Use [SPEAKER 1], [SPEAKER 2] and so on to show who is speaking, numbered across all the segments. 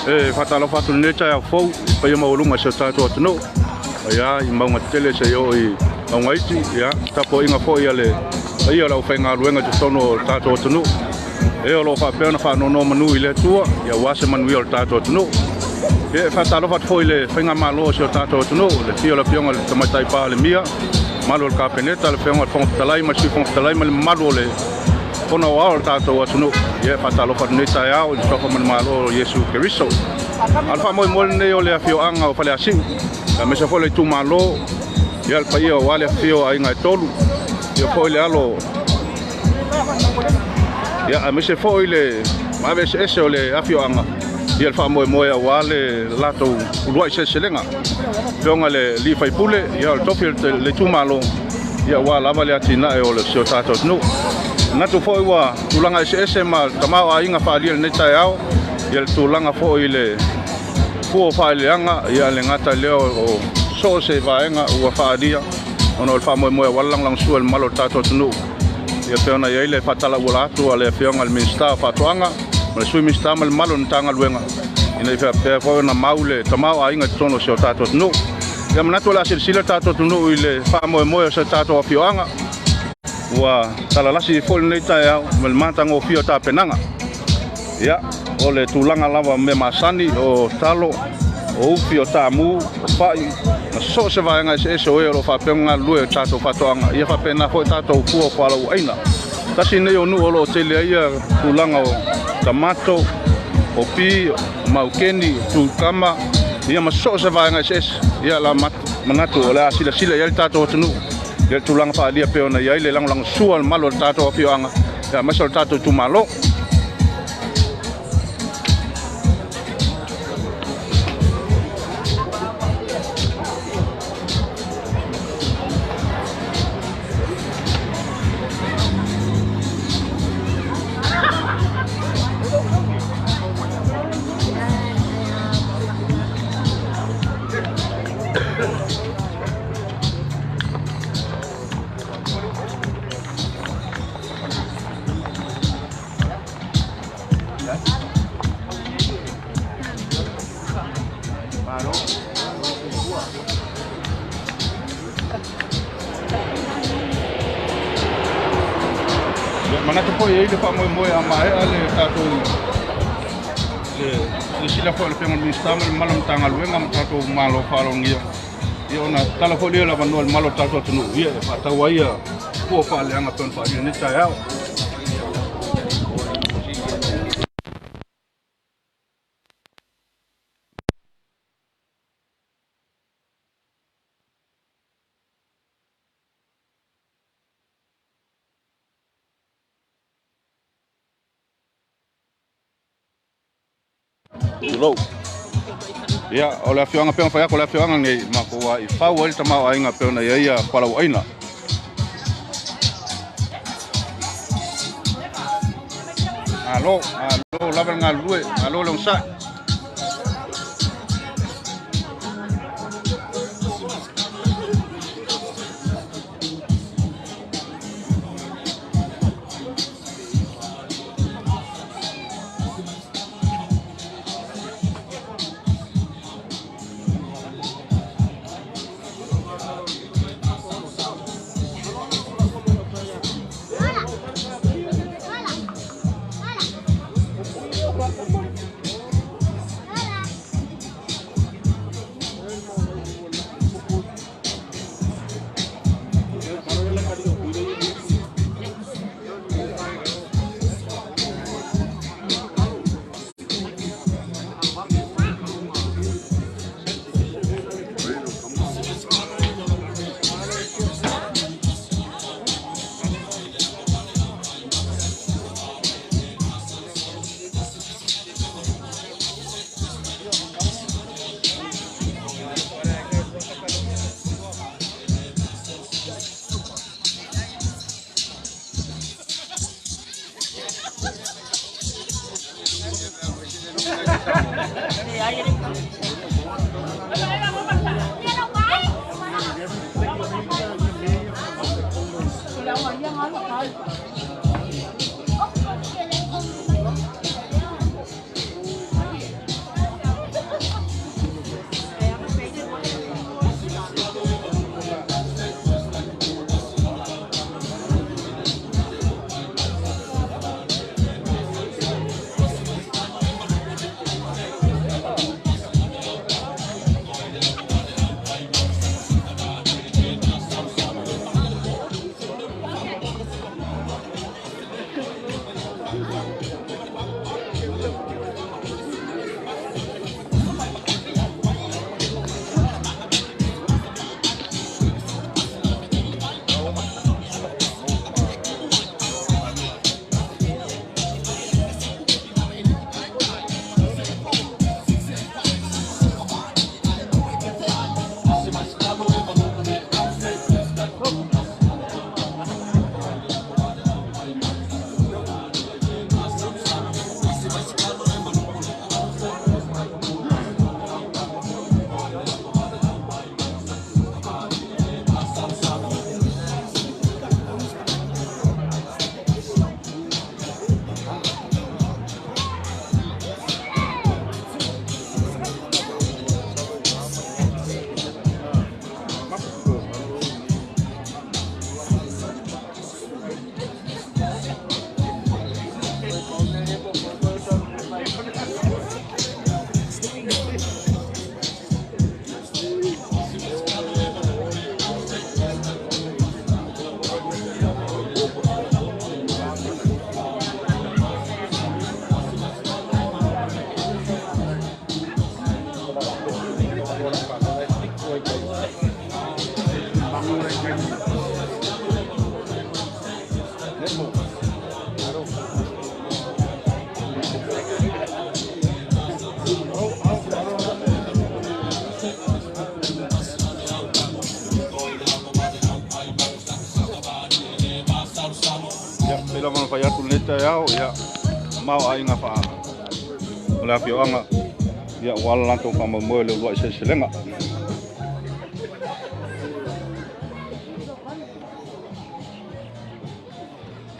[SPEAKER 1] E faatalofa atu i lenei taeao fou i le paia maualuga o si o tatou atunuu, ia i mauga tetele seia oo i mauga iti, ia tapuaiga foi a le paia o le aufaigaluega i totonu o le tatou atunuu, e o lo o faapea ona faanonomanu i le Atua, ia aua se manuia o le tatou atunuu. Ia e faatalofa atu foi i le faigamalo o si o tatou atunuu, le afio o le Afioga i le Tamaitai Palemia, mamalu o le Kapeneta, le Afioga i le Fofoga Fetalai ma le Sui Fofoga Fetalai ma le mamalu o le Fono Aoao o le tatou atunuu. Ia e faatalofa atu i lenei taeao i le suafa manumalo o Iesu Keriso. A o le faamoemoe lenei o le afioaga o Faleasiu, aemaise foi le itumalo, ia le paia aua le afifio o aiga e tolu, ia foi le alo, ia aemaise foi le maave eseese o le afioaga, ia le faamoemoe aua le latou uluai seleselega. Afioga i le alii faipule, ia o le tofi o le itumalo, ia aua lava le atinae o si o tatou atunuu. Manatu foi ua tulaga eseese ma tamaoaiga faaalia i lenei taeao, ia le tulaga foi i le fua o faaeleeleaga, ia le gata i lea o so o se vaega ua faaalia ona o le faamoemoe aua le lagolagosua i le mamalu o le tatou atunuu. Ia pei ona i ai le faatalauula atu a le Afioga i le Minisita o Faatoaga ma le Sui Minisita ma le mamalu o le Matagaluega, ina ia faapea foi ona mau le tamaoaiga i totonu o si o tatou atunuu. Ia manatu o le a silasila le tatou atunuu i le faamoemoe o si o tatou afioaga ua talalasi foi lenei taeao ma le matagofie o tapenaga. Ia, o le tulaga lava o mea masani, o talo, o ufi, o taamu, o fai, ma so o se vaega eseese o e o lo o faapea ona galulue i tatou faatoaga, ia faapena foi tatou fua o fualaau aina. Tasi lenei o nuu o lo o tele ai ia tulaga o tamato, o pi, o maukeni, o tukama, ia ma so o se vaega eseese. Ia la manatu o le a silasila i ai le tatou atunuu i le tulaga faaalia pei ona i ai le lagolagosua o le mamalu o le tatou afioaga, aemaise o le tatou itumalo. Ia, manatu foi e i ai le faamoemoe a maea le tatou le silasila foi a le Afioga i le Minisita ma le mamalu o le Matagaluega ma tatou Malo faalogia, ia ona tatala foi lea o le avanoa i le mamalu o le tatou atunuu, ia e faatau ai ia fua o faaleaga pei ona faaalia i lenei taeao. Tulou. Ia, o le afioaga pei ona fai atu, o le afioaga lenei matou i fau ai le tamaoaiga pei ona i ai ia fualaauaina. Malo, malo lava le galulue, malo le onosai. taeao, ia, tamaoaiga faa o le afioaga, ia, aua le latou faamoemoe i le uluai seleselega.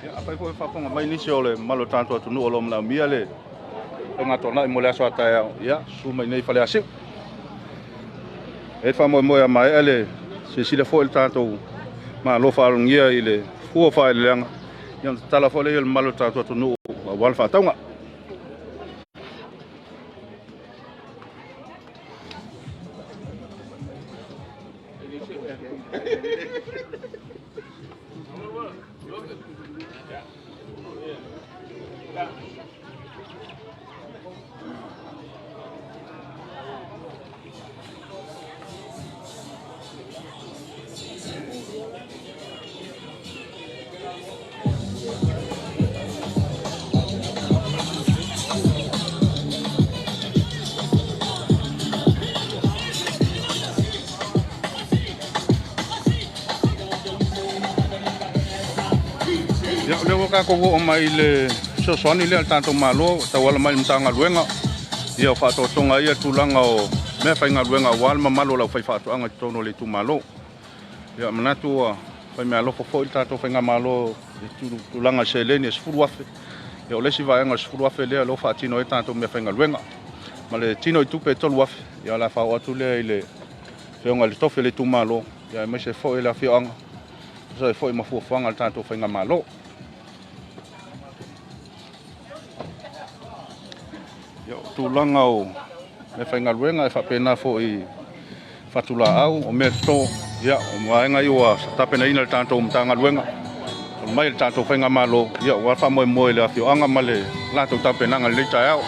[SPEAKER 1] Ia, afai foi o faafofoga mai nisi o le mamalu o le tatou atunuu o lo o manaomia le faigatoanai mo le aso a taeao, ia, susu mai i inei i Faleasiu. E i ai le faamoemoe a maea le silasila foi le tatou Malo faalogia i le fua o faaeleeleaga, ia ona tatala foi lea i le mamalu o le tatou atunuu aua le faatauga. Ia, o lea ua tatou oo mai i le fesoasoani lea a le tatou Malo e tauala mai i le Matagaluega ia o faatoatoga ai tulaga o meafaigaluega aua le mamalu o le aufaifaatoaga i totonu o le itumalo. Ia, manatu ua faimeaalofa foi le tatou faigamalo i tulaga i seleni e $10,000. Ia, o le isi vaega o le $10,000 lea o lo o faatino ai tatou meafaigaluega. Ma le tino i tupe e $3,000, ia o le a faaoo atu lea i le afioga i le tofi o le itumalo, ia aemaise foi le afioaga, e tusa ai foi ma fuafuaga a le tatou faigamalo. Ia, o tulaga o meafaigaluega e faapena foi fatulaau, o meatoto, ia, o vaega ia ua tapenaina e le tatou Matagaluega mai le tatou faigamalo, ia, aua le faamoemoe i le afioaga ma le latou tapenaga i lenei taeao.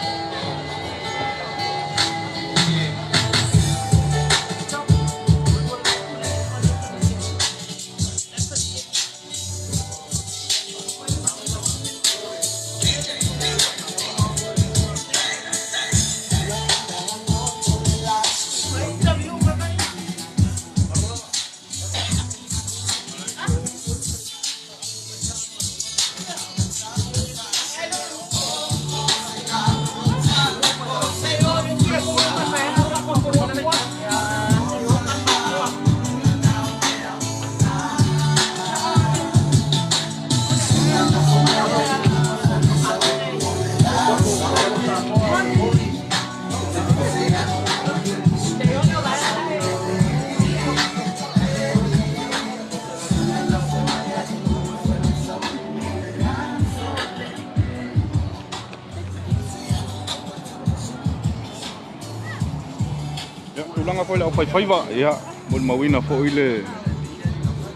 [SPEAKER 1] Ia, tulaga foi i le aufaifaiva, ia, molimauina foi le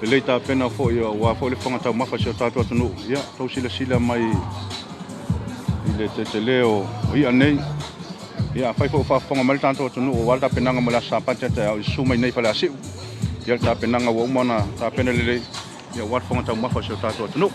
[SPEAKER 1] lelei tapena foi aua foi le fofoga taumafa o si o tatou atunuu. Ia, tou silasila mai i le tetele o i'a nei. Ia, afai foi o faafofoga mai le tatou atunuu aua le tapenaga mo le aso Sapati a taeao, susu mai nei i Faleasiu. Ia, le tapenaga ua uma ona tapena lelei, ia, aua le fofoga taumafa o si o tatou atunuu.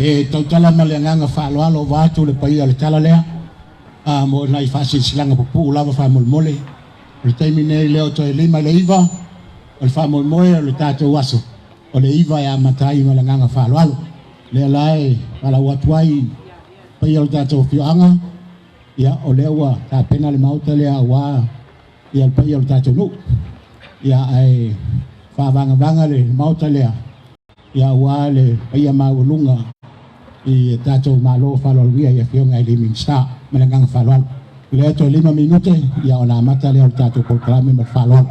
[SPEAKER 2] E tautala ma le agaga faaaloalo vaeatu le paia o le tala lea mo nai faasilasilaga pupuu lava faamolemole. O le taimi nei lea o toe 8:55, o le faamoemoe o le tatou aso o le 9 e amata ai ma le agaga faaaloalo. Lea la e valaau atu ai paia o le tatou afioaga, ia o lea ua tapena le maota lea aua ia le paia o le tatou nuu. Ia ae faavagavaga le maota lea ia aua le paia maualuga i tatou malo faaaloalogia i afioga i le Minisita ma le agaga faaaloalo. O lea toe 5 minute ia ona amata lea o le tatou polokalame ma le faaaloalo.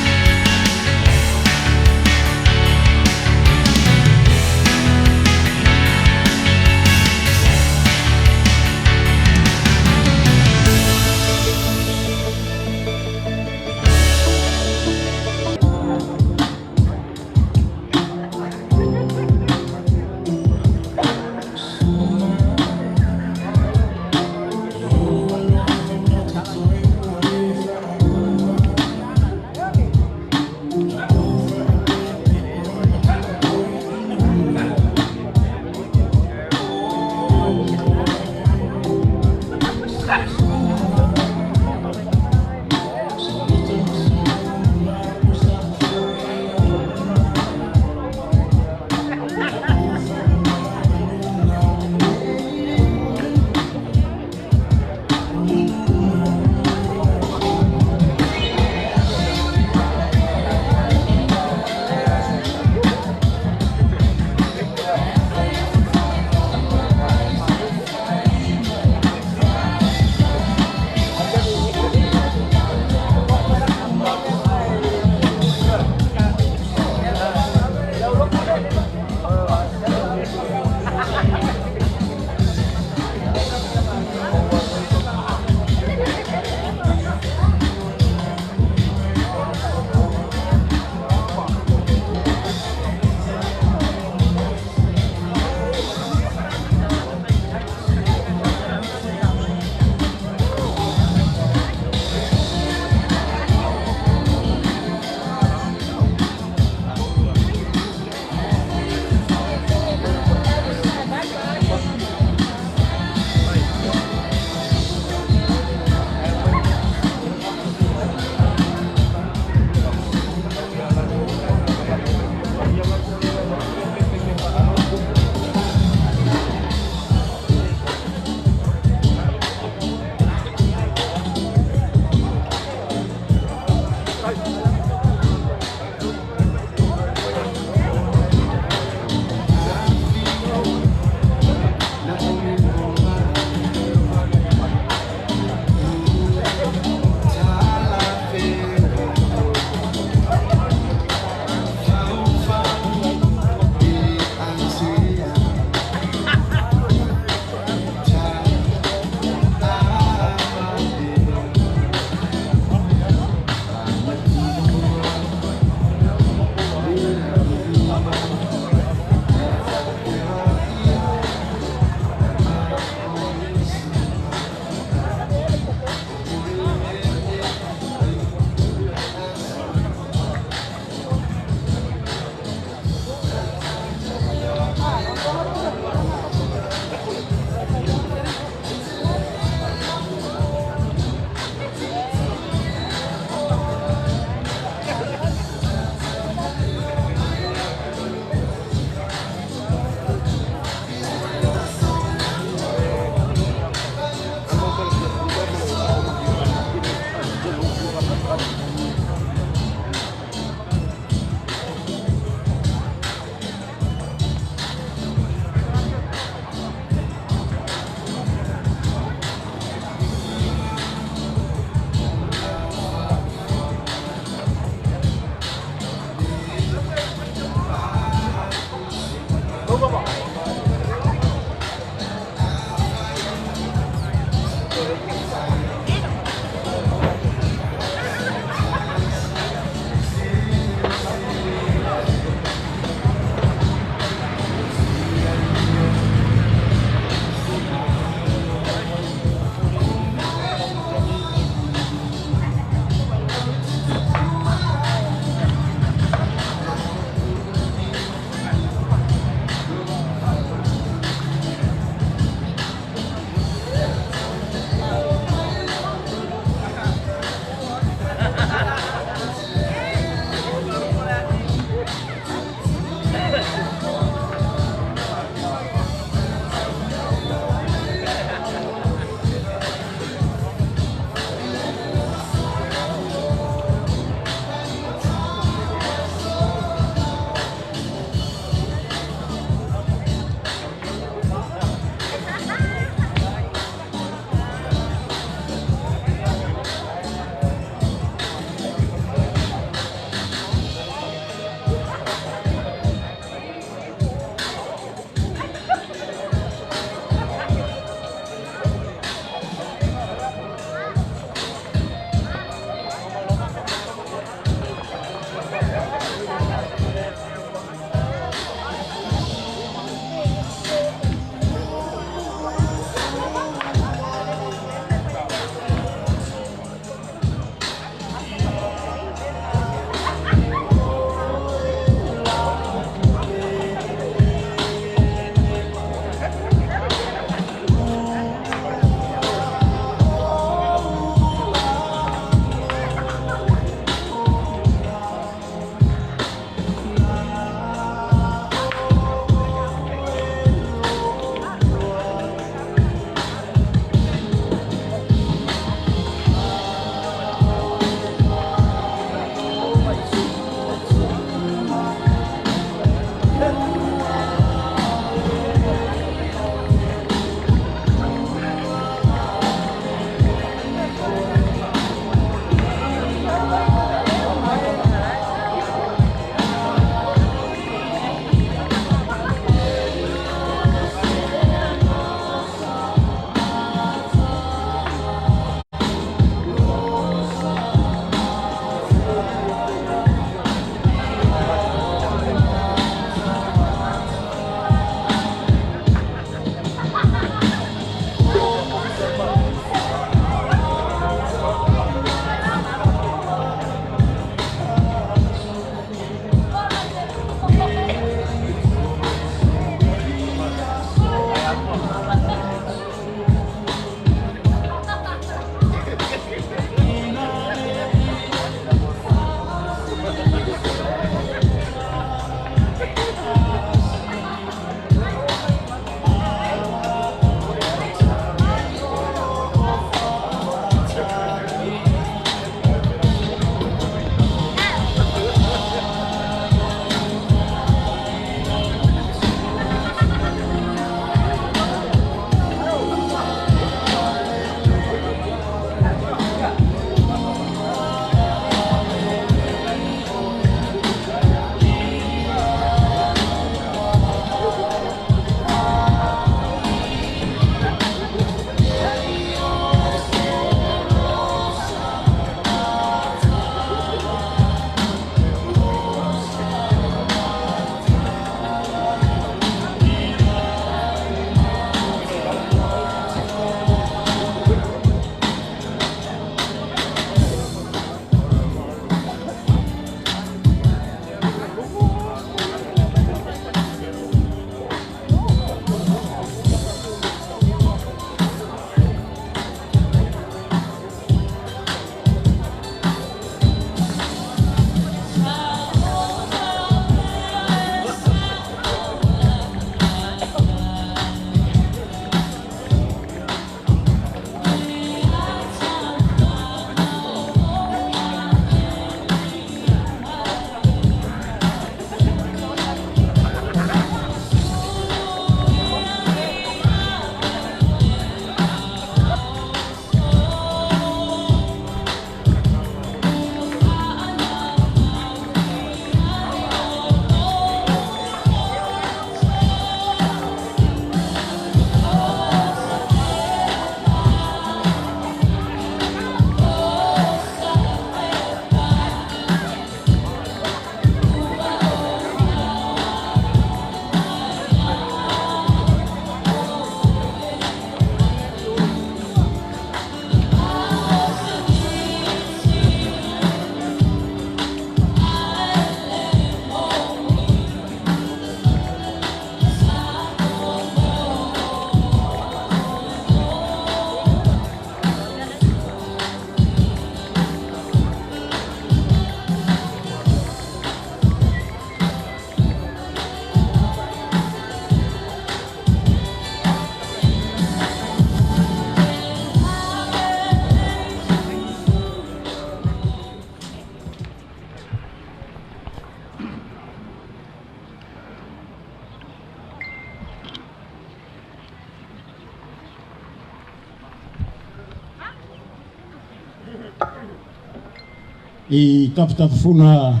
[SPEAKER 2] I tafatafafuna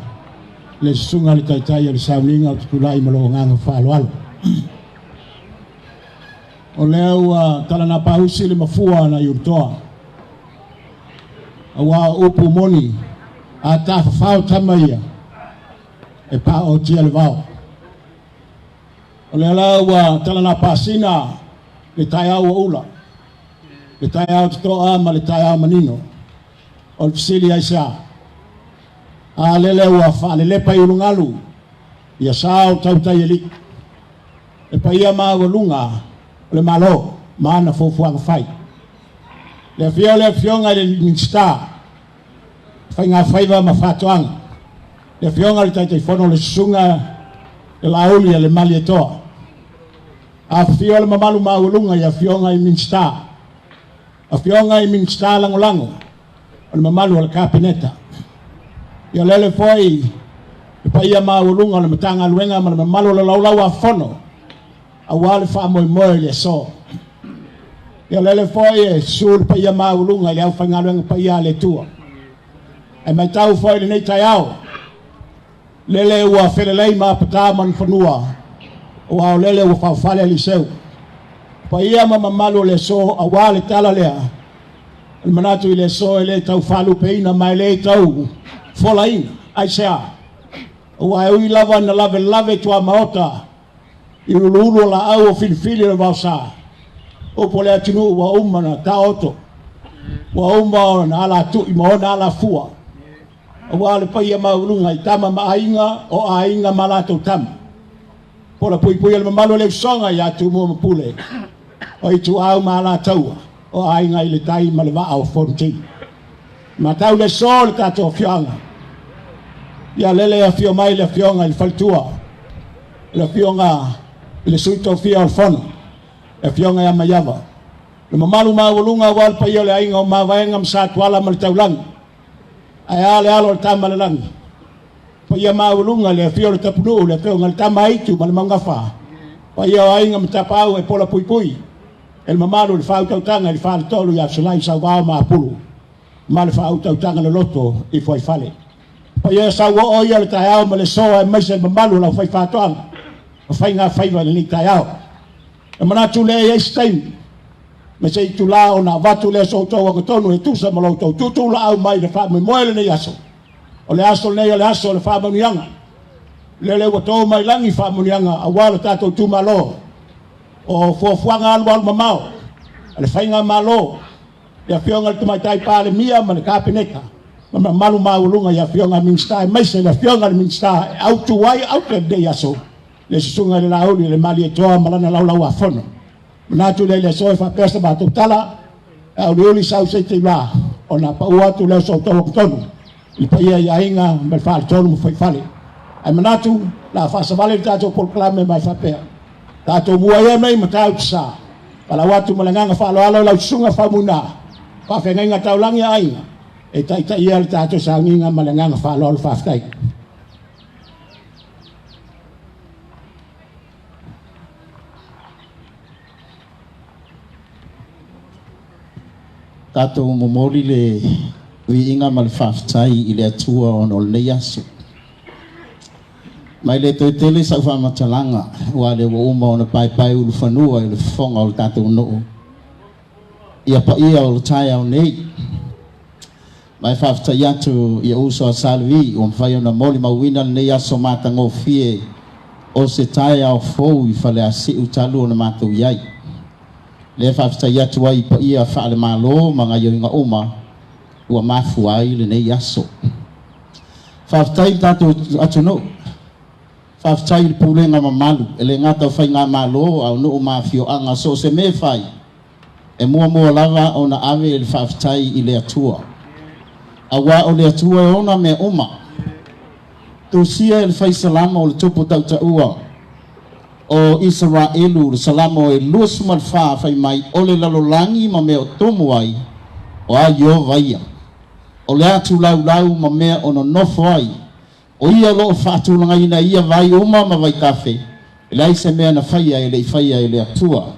[SPEAKER 2] le susuga i le Taitai o le sauniga ou te tulai ma lou agaga faaaloalo. O lea ua talanapausi le mafua nai Ulutoa, aua o upu moni a tafafao tama ia e paotia le vao. O lea la ua talanapasina le taeao ua ula, le taeao totoa ma le taeao manino. O le fesili aisea? A lele ua faalelepa i ulugalu ia sa o tautai alii, le paia maualuga o le Malo ma ana fuafuaga fai. Le afio o le Afioga i le Minisita o Faigafaiva ma Faatoaga, le Afioga i le Taitaifono o le Susuga le Laauli a le Malietoa. Afifio le mamalu maualuga i Afioga i Minisita, Afioga i Minisita Lagolago o le mamalu o le Kapeneta. Ia lele foi le paia maualuga o le Matagaluega ma le mamalu o le Laulau-a-Fono aua le faamoemoe i le aso. Ia lele foi e susu le paia maualuga i le aufaigaluega paia a le Atua. Ae matau foi i lenei taeao, lele ua felelei ma apata manufanua, aua o lele ua faofale Eliseu. Paia ma mamalu o le aso aua le tala lea, o le manatu i le aso e le tau faalupeina ma e le tau folaina. Aisea? Aua e ui lava ina lavelave tuamaota i uluulu o laau o filifili o le vaosa, upu o le atunuu ua uma ona taoto, ua uma ona alatui ma ona alafua, aua le paia maualuga i tama ma aiga, o aiga ma latou tama. Pola puipui o le mamalu o le usoga ia Tumua ma Pule, o Ituau ma Alataua, o aiga i le tai ma le vaa o Fonoti. Matau le aso le tatou afioaga, ia lele e afio mai le afioga i le faletua, le afioga i le sui tofia o le fono, le afioga ia Maiava, le mamalu maualuga aua le paia o le aiga o Mavaega ma Satuala ma le Taulagi, ae a le alo o le tama le lagi. Paia maualuga le afio o le Tapunuu, le afioga i le Tama Aitu ma le Maugafa, paia o aiga ma tapaau e pola puipui, e le mamalu i le faautautaga i le faletolu ia Fesolai Sauvao ma Apulu, ma le faautautaga loloto i Fuaifale. Paia e sauoo ia le taeao ma le aso aemaise le mamalu o lau faifaatoaga ma faigafaiva i lenei taeao. E manatu lea e i ai se taimi ma se itula ona avatu lea o so outou agatonu e tusa ma lo outou tuutuulaau mai i le faamoemoe o lenei aso. O le aso lenei o le aso o le faamanuiaga. Lele ua to mai lagi faamanuiaga aua lo tatou itumalo. O fuafuaga alualu mamao a le faigamalo, le Afioga i le Tamaitai Palemia ma le Kapeneta ma le mamalu maualuga i Afioga i Minisita aemaise le Afioga i le Minisita e autu ai aute i lenei aso, le Susuga i le Laauli i le Malietoa ma lana laulauafono. Manatu lea i le aso e faapea sa matou tala, e auliuli sau se itula ona pau atu lea o so outou agatonu i le paia i aiga ma le faletolu ma fuaifale. Ae manatu o le a faasavali le tatou polokalame ma e faapea, tatou mua ia mei Matautu sa, valaau atu ma le agaga faaaloalo i lau susuga Faumuina, faafeagaiga taulagi a aiga, e taitaia le tatou sauniga ma le agaga faaaloalo. Faafetai.
[SPEAKER 3] Tatou momoli le viiga ma le faafetai i le Atua ona o lenei aso. Mai le toe tele sau faamatalaga, aua o lea ua uma ona paepae ulufanua i le fofoga o le tatou nuu ia paia o le taeao nei. Ma e faafetai atu i uso a Salevi ua mafai ona molimauina lenei aso matagofie o se taeao fou i Faleasiu talu ona matou i ai. Lea e faafetai atu ai i paia faale-Malo ma gaioiga uma ua mafua ai lenei aso. Faafetai i le tatou atunuu, faafetai i le pulega mamalu, e le gata o faigamalo a o nuu ma afioaga, so o se mea e fai, e muamua lava ona ave le faafetai i le Atua, aua o le Atua e ona mea uma. Tusia e le fai salamo o le tupu tautaua o Isaraelu, le salamo e 24, fai mai, O le lalolagi ma mea o tumu ai, o a Ieova ia. O le atu laulau ma mea o nonofo ai, o ia o lo o faatulagaina ia vai uma ma vaitafe, e leai se mea na faia e le i faia e le Atua.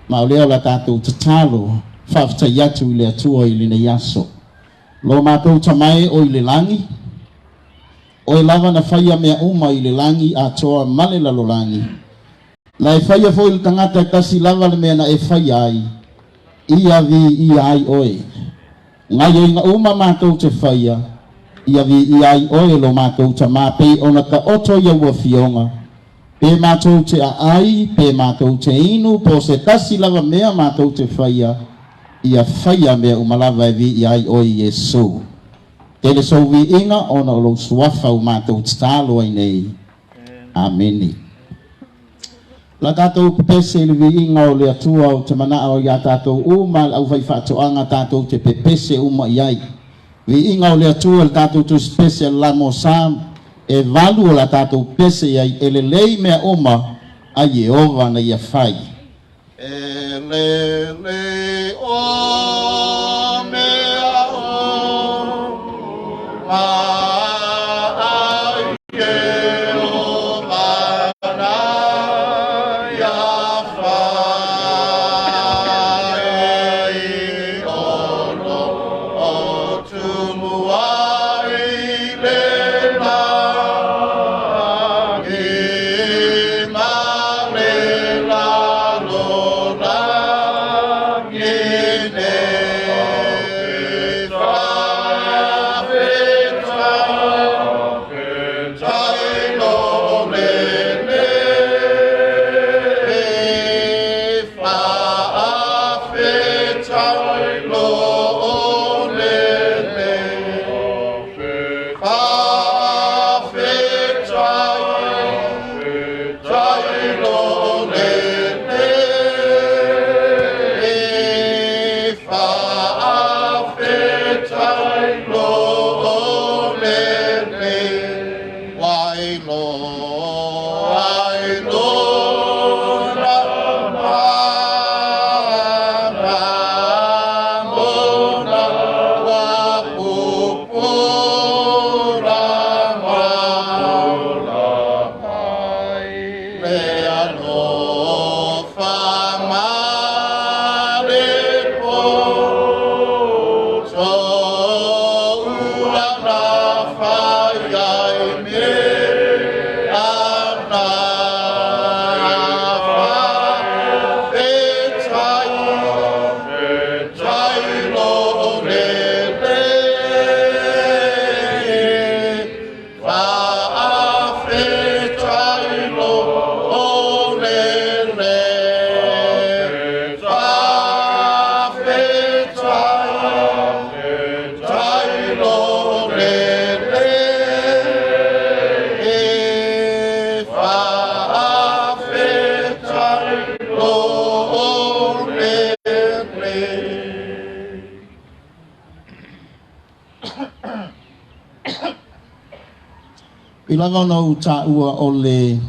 [SPEAKER 3] Ma o lea o la tatou tatalo, faafetai atu i le Atua i lenei aso. Lo matou Tama e o i le lagi, Oe lava na faia mea uma i le lagi atoa ma le lalolagi. Na e faia foi le tagata e tasi lava le mea na e faia ai, ia viia ai oe. Gaioiga uma matou te faia, ia viia ai oe lo matou Tama pei ona taoto i au afioga, pe matou te aai, pe matou te inu, po o se tasi lava mea matou te faia, ia faia mea uma lava e viia ai oe Iesu. Tele sou viiga ona o lou suafa ua matou tatalo ai nei. Amene. La tatou pepese i le viiga o le Atua, ou te manao iā tatou uma le aufaifaatoaga tatou te pepese uma i ai. Viiga o le Atua i le tatou tusi pese a le Lamo Psalm e valu o la tatou pese i ai, e lelei mea uma a Ieova na ia fai. E lelei o mea uma a Ieova na ia fai, o lo o tumu ai le lagi ma le lalolagi nei. Faafetai lo lelei, faafetai lo lelei, faafetai lo lelei, faafetai lo lelei, wai loa ai lona mana mona ua pupula mai le alofa ma le poto ua na fai ai mea na. Faafetai lo lelei, faafetai lo lelei, faafetai lo lelei, faafetai lo lelei. I lava ona ou taua o le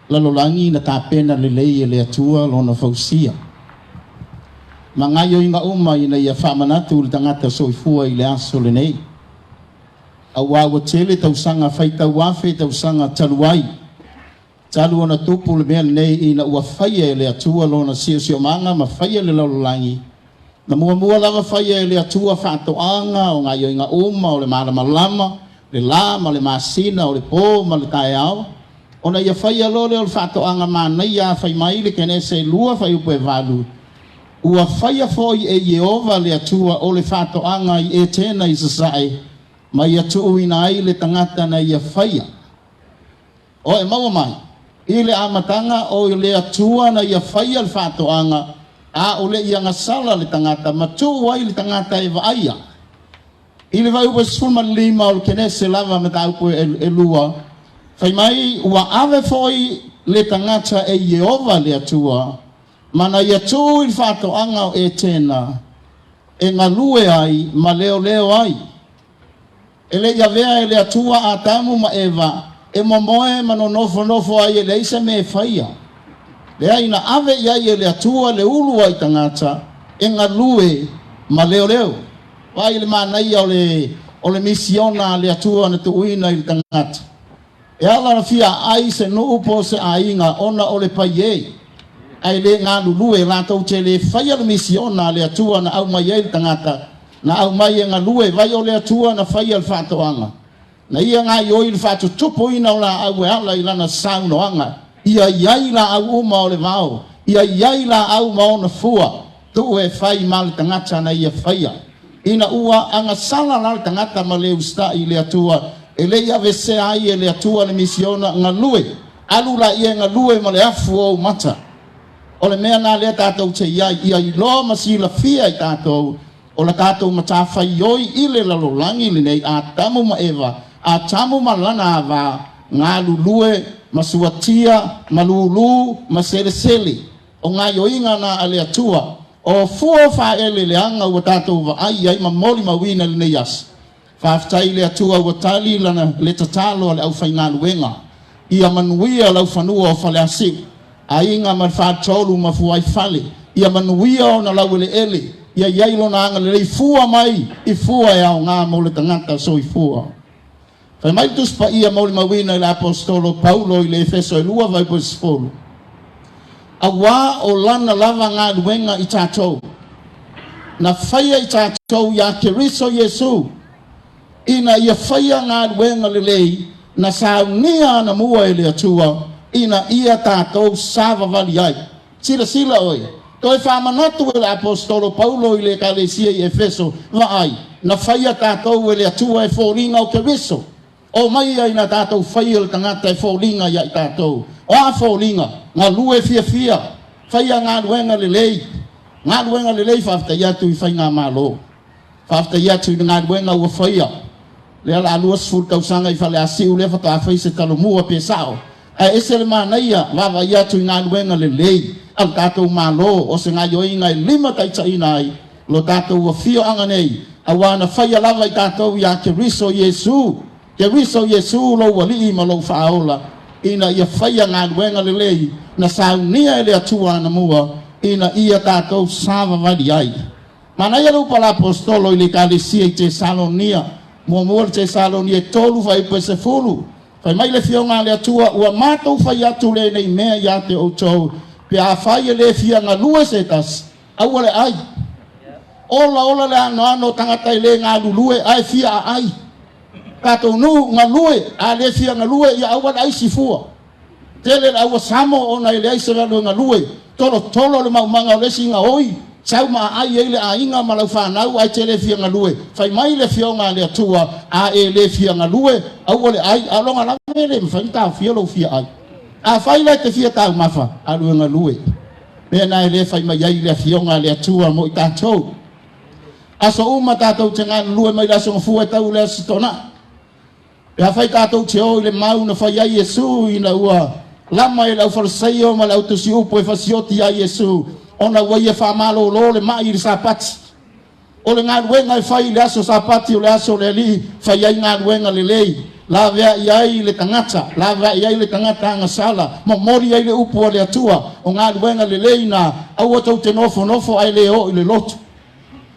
[SPEAKER 3] lalolagi na tapena lelei e le Atua lona fausia ma gaioiga uma ina ia faamanatu i le tagata soifua i le aso lenei, auā ua tele tausaga faitau afe tausaga talu ai, talu ona tupu le mea lenei ina ua faia e le Atua lona siosiomaga ma faia le lalolagi. Na muamua lava faia e le Atua faatoaga o gaioiga uma o le malamalama, le la ma le masina, o le po ma le taeao, ona ia faia loa lea o le faatoaga manaia a fai mai le Kenese 2 fuaiupu e 8, Ua faia foi e Ieova le Atua o le faatoaga i Etena i sasae, ma ia tuuina ai le tagata na ia faia. O e maua mai, i le amataga o le Atua na ia faia le faatoaga, a o le i agasala le tagata, ma tuu ai le tagata e vaaia. I le fuaiupu e 15 o le Kenese lava mataupu e lua, fai mai, Ua ave foi le tagata e Ieova le Atua, ma na ia tuu i le faatoaga o Etena, e galue ai ma leoleo ai. E le i avea e le Atua Atamu ma Eva e momoe ma nonofonofo ai e leai se mea e faia. Leai, na ave i ai e le Atua le ulu ai tagata e galue ma leoleo. Vaai i le manaia o le o le misiona a le Atua na tuuina i le tagata. E ala ona fia aai se nuu po o se aiga ona o le paiē, ae le galulue latou te le faia le misiona a le Atua na aumai ai le tagata. Na aumai e galue, vai o le Atua na faia le faatoaga. Na ia gaoioi le faatutupuina o laau e ala i lana saunoaga. Ia i ai laau uma o le vao, ia i ai laau ma ona fua, tuu e fai ma le tagata na ia faia. Ina ua agasala la le tagata ma le usitai i le Atua, e le i aveesea ai e le Atua le misiona galue, alu laia e galue ma le afu o ou mata. O le mea lena lea tatou te i ai, ia iloa ma silafia e tatou o la tatou matafaioi i le lalolagi lenei, Atamu ma Eva, Atamu ma lana ava, galulue ma suatia ma lūlū ma selesele. O gaoioiga na a le Atua, o fua o faaeleeleaga ua tatou vaai i ai ma molimauina i lenei aso. Faafetai i le Atua ua tali lana le tatalo a le aufaigaluega. Ia manuia laufanua o Faleasiu, aiga ma le faletolu ma Fuaifale. Ia manuia ona laueleele, ia i ai lona agalelei fua mai i fua e aoga mo le tagata soifua. Fai mai le Tusi Paia molimauina i le Aposetolo Paulo i le Efeso e 2 fuaiupu 10, Auā o lana lava galuega i tatou, na faia i tatou iā Keriso Iesu, ina ia faia galuega lelei na saunia anamua e le Atua, ina ia tatou savavali ai. Silasila oe, toe faamanatu e le Aposetolo Paulo i le Ekalesia i Efeso, Vaai, na faia tatou e le Atua e foliga o Keriso. O mai ia ina tatou faia le tagata e foliga ia i tatou. O a foliga? Galue fiafia, faia galuega lelei, galuega lelei faafetai atu i Faigamalo. Faafetai atu i le galuega ua faia. Lea la 20 tausaga i Faleasiu lea faatoa fai se talomua pe sao. Ae ese le manaia vaavaai atu i galuega lelei a le tatou Malo o se gaioiga e limataitaiina ai lo tatou afioaga nei auā na faia lava i tatou iā Keriso Iesu, Keriso Iesu lou Alii ma lou Faaola, ina ia faia galuega lelei na saunia e le Atua anamua ina ia tatou savavali ai. Manaia le upu a le Aposetolo i le Ekalesia i Tesalonia, muamua le Tesalonia e 3 fuaiupu e 10, Fai mai le Afioga a le Atua, Ua matou fai atu lenei mea ia te outou, pe afai e le fia galue se tasi, aua le ai. Ola ola le anoano o tagata e le galulue ae fia aai. Tatou nuu, galue, a le fia galue, ia aua le ai sifua. Tele le aua samo ona e leai se galuega galue, tolotolo le maumaga o le isi gaoi, sau ma aai ai le aiga ma lau fanau ae te le fia galue. Fai mai le Afioga a le Atua, A e le fia galue, aua le ai, a loga lava e le mafai ona taofia lou fia ai. Afai la e te fia taumafa, alu e galue. Mea na e le fai mai ai le Afioga a le Atua mo i tatou. Aso uma tatou te galulue mai le Aso Gafua e tau i le Aso Toonai. Pe afai tatou te o i le mau na fai ai Iesu ina ua lama e le aufalesaio ma le autusiupu e fasioti iā Iesu ona ua ia faamalolo le ma'i i le Sapati. O le galuega e fai i le aso Sapati o le aso o le Alii, fai ai galuega lelei, laveai ai le tagata, laveai ai le tagata agasala, momoli ai le upu a le Atua, o galuega lelei na, aua tou te nofonofo ae le oo i le lotu.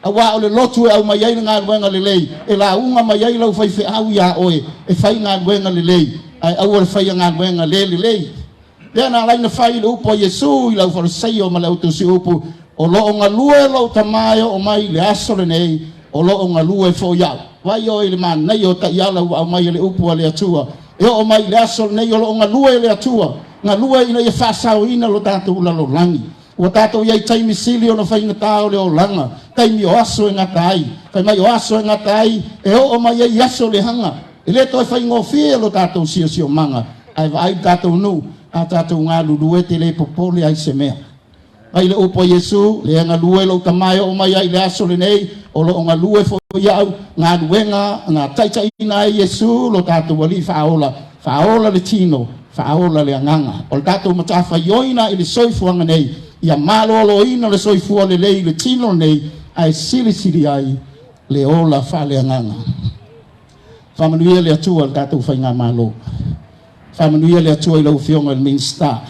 [SPEAKER 3] Aua o le lotu e aumai ai le galuega lelei, e lauga mai ai lau faifeau iā oe e fai galuega lelei, ae aua le faia galuega le lelei. Lea na ala ai na fai le upu a Iesu i le aufalesaio ma le autusiupu, O lo o galue lou Tama e oo mai i le aso lenei, o lo o galue foi au. Vaai oe i le manaia o taiala ua aumai e le upu a le Atua. E oo mai i le aso lenei o lo o galue le Atua, galue ina ia faasaoina lo tatou lalolagi. Ua tatou i ai taimi sili ona faigata o le olaga, taimi o aso e gata ai. Fai mai o aso e gata ai, e oo mai ai i aso leaga. E le toe faigofie lo tatou siosiomaga, ae vaai le tatou nuu, a tatou galulue te le popole ai se mea. Mai le upu a Iesu, Lea galue lou Tama e oo mai ai i le aso lenei, o lo o galue foi au, galuega na taitaiina ai Iesu lo tatou Alii faaola, Faaola le tino, faaola le agaga. O le tatou matafaioi i le soifuaga nei, ia maloloina le soifua lelei i le tino lenei, ae silisili ai le ola faaleagaga. Faamanuia le Atua i le tatou faigamalo. Faamanuia le Atua i lau Afioga i le Minisita,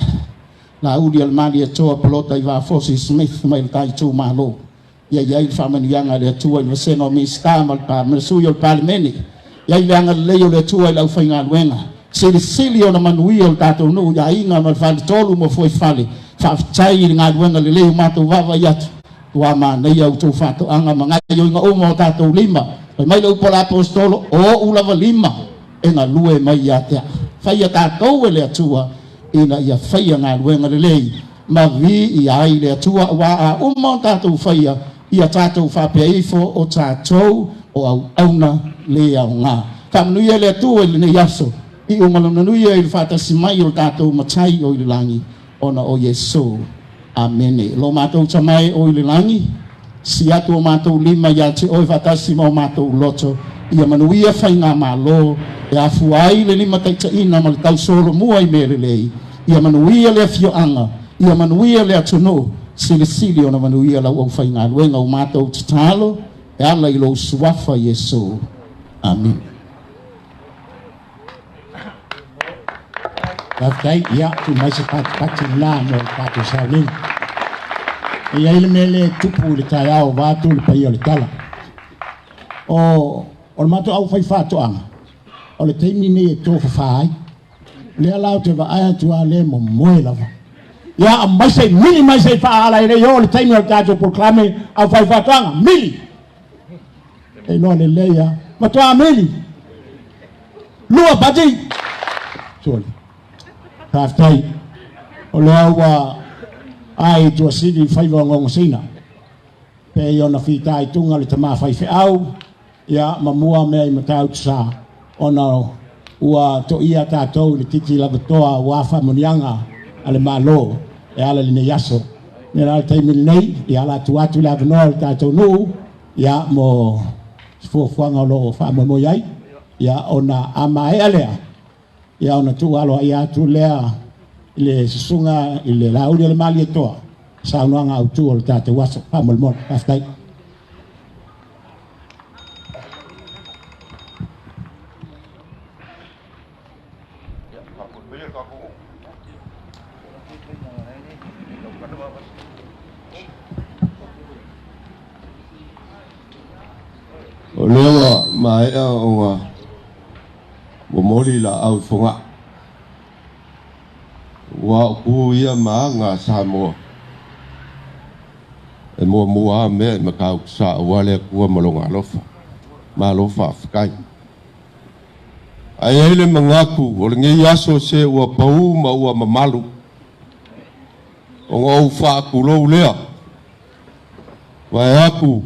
[SPEAKER 3] Laauli Alemalietoa Polota Ivafosi Smith mai le ta itumalo. Ia i ai le faamanuiaga a le Atua i le vasega o Minisita ma le sui o le Palemene. Ia i ai le agalelei o le Atua i le aufaigaluega. Silisili ona manuia o le tatou nuu i aiga ma le faletolu ma Fuaifale. Faafetai i le galuega lelei ua matou vaavaai atu. Ua manaia outou faatoaga ma gaoioiga uma o tatou lima. Fai mai le upu a le Aposetolo, o ou lava lima e galue mai ia te au. Faia tatou e le Atua ina ia faia galuega lelei ma viia ai le Atua, aua a uma ona tatou faia, ia tatou faapea ifo o tatou o auauna le aoga. Faamanuia le Atua i lenei aso, iuga o le manuia i le faatasi mai o le tatou Matai o i le lagi, ona o Iesu. Amene. Lo matou Tama e o i le lagi, si atu o matou lima ia te oe faatasi ma o matou loto, ia manuia faigamalo e afua ai le limataitaiina ma le tausolomua i mea lelei, ia manuia le afioaga, ia manuia le atunuu, silisili ona manuia lau aufaigaluega o matou tatalo, e ala i lou suafa Iesu. Amene.
[SPEAKER 2] Faafetai, ia, tuu mai se patipati lena mo le tatou sauniga. E i ai le mea lea e tupu i le taeao vaeatu le paia o le tala. O le matou aufaifaatoaga, o le taimi lenei e tofafa ai. O lea la ou te vaai atu lava o lea e momoe lava. Ia, aumai se i mili mai se i faaala e le i oo le taimi o le tatou polokalame aufaifaatoaga. Mili! E iloa lelei lava. Matua mili! Lua pati! Sole. Faafetai. O lea ua ae i Tuasivi faiva o Gogosina. Pei ona fitaituga le tama faifeau, ia, ma mua mea i Matautusa, ona ua toia tatou i le titi lavatoa aua faamanuiaga a le Malo e ala i lenei aso. Ia la le taimi lenei, ia o le a tuu atu le avanoa i le tatou nuu, ia, mo se fuafuaga o lo o faamoemoe ai, ia, ona a maea lea, ia ona tuu aloaia atu lea i le susuga i le Laauli o le Malietoa, saunoaga autu o le tatou aso. Faamolemole. Faafetai.
[SPEAKER 4] O lea ua maea ona momoli laau i Fogaa, ua o tu ia ma aga a Samoa e muamua lava mea i Matautusa aua le Atua ma Lona alofa. Malo faafetai. Ae i ai le manatu o lenei aso se ua pau ma ua mamalu, ona ou faatulou lea, vaeatu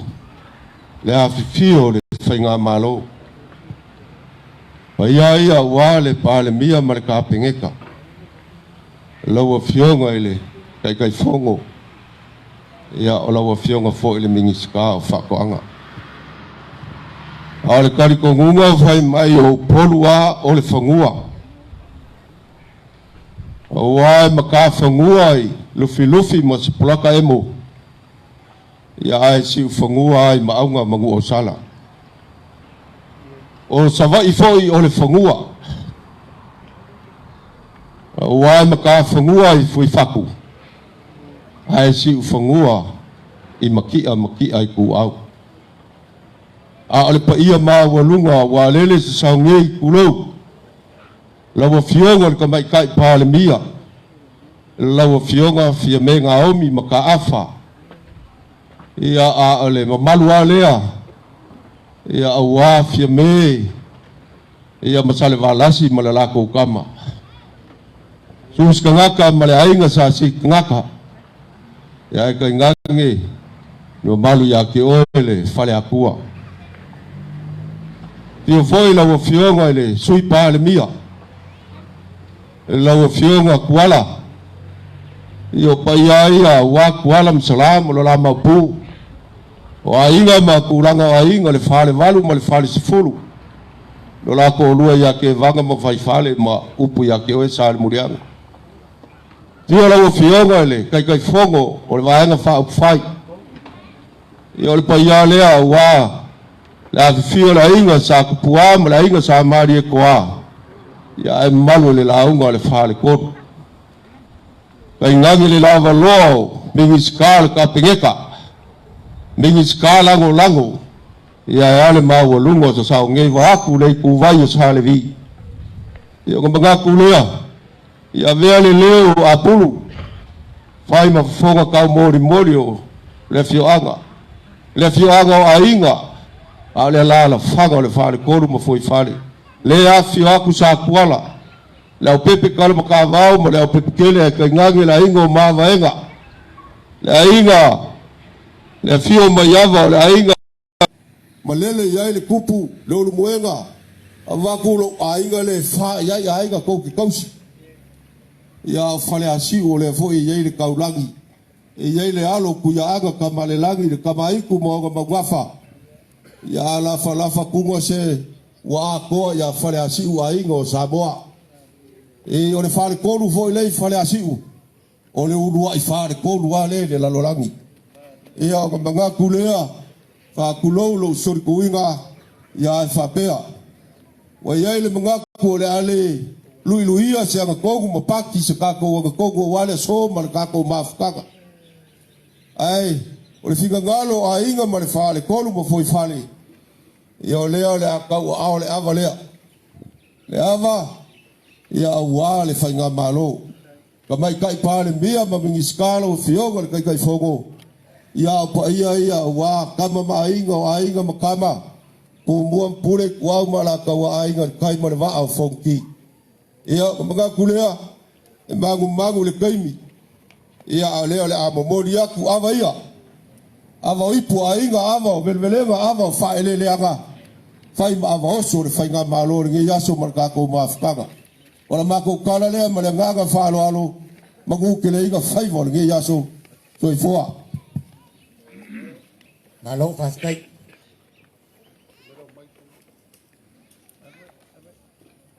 [SPEAKER 4] le afifio o le Faigamalo. Paia ia aua le Palemia ma le Kapeneta, lau Afioga i le Taitaifono, ia o lau Afioga foi i le Minisita o Faatoaga. A o le talitonuga fai mai o Upolu lava o le fanua, aua e matafanua i Lufilufi ma Sepolata emo, ia ae siufanua lava i Maauga ma Nuuausala. O Savaii foi o le fanua, aua e matafanua i Fuifatu, ae siufanua i Matia Matia i Tuau. A o le paia maualuga ua alele se saogei tulou, lau Afioga i le Tamaitai Palemia, lau Afioga Fiame Naomi Mataafa, ia a o le mamalu lava lea, ia aua Fiame, ia ma Salevalasi ma le latou tama, Susi Tagata ma le aiga sa Tagata, ia ae tainane le mamalu ia te oe le Faleatua. Afio foi lau Afioga i le Sui Palemia, lau Afioga Tuala, ia o paia ia aua Tuala ma Sala ma lo la maopu, o aiga ma tulaga o aiga, le falevalu ma le falesefulu, lo la toalua ia Tevaga ma Faifale ma upu ia te oe Salemuliaga. Afio lau Afioga i le Taitaifono o le Vaega Faaupufai, ia o le paia lea aua le afifio o le aiga sa Tupua ma le aiga sa Malietoa, ia ae mamalu i le lauga o le Faletolu. Tainane le lavaloa o Minisita o le Kapeneta, Minisita Lagolago, ia e a le maualuga o sasaogei vaeatu le ituvai o Salevi. Ia ona manatu lea, ia avea le leo o Apulu, fai ma fofoga taumolimoli o Le afioaga, le afioaga o aiga, a o le alaalafaga o le Faletolu ma Fuaifale. Le afifio atu Satuala, le Aupepe Kalamakavao ma le Aupepe Tele ae tainane le aiga o Mavaega, le aiga, le afio o Maiava o le aiga. Malele i ai le tupu le ulumoega, avatu lou aiga le fa i ai aiga tou te tausi. Ia o Faleasiu o lea foi e i ai le taulagi, e i ai le alo o Tuiaaga Tamalelagi le Tamaitu ma ona maugafa. Ia lafalafa tuna se ua atoa ia Faleasiu aiga o Samoa. E o le faletolu foi lea i Faleasiu, O le uluai faletolu lava lea i le lalolagi. Ia ona manatu lea, faatulou lou solituina, ia ae faapea, ua i ai le manatu o le a le luiluia se agatonu ma pati se tatou agatonu aua le aso ma le tatou mafutaga. Ae o le finagalo o aiga ma le faletolu ma fuaifale, ia o lea o le a tauaao le ava lea. Le ava, ia aua le Faigamalo. Tamaitai Palemia ma Minisita, lau Afioga i le Taitaifono, ia a o paia ia aua tama ma aiga, o aiga ma tama, Tumua ma Pule, Ituau ma Alataua, Aiga i le Tai ma le Vaa o Fonoti. Ia, ona manatu lea, e manumanu i le taimi, ia a o lea o le a momoli atu ava ia, ava o ipu o aiga, ava o velevelega, ava o faaeleeleaga, fai ma ava oso o le Faigamalo i lenei aso ma le tatou mafutaga. O la matou tala lea ma le agaga faaaloalo, manu keleiga faiva o lenei aso. Soifua.
[SPEAKER 2] Malo faafetai.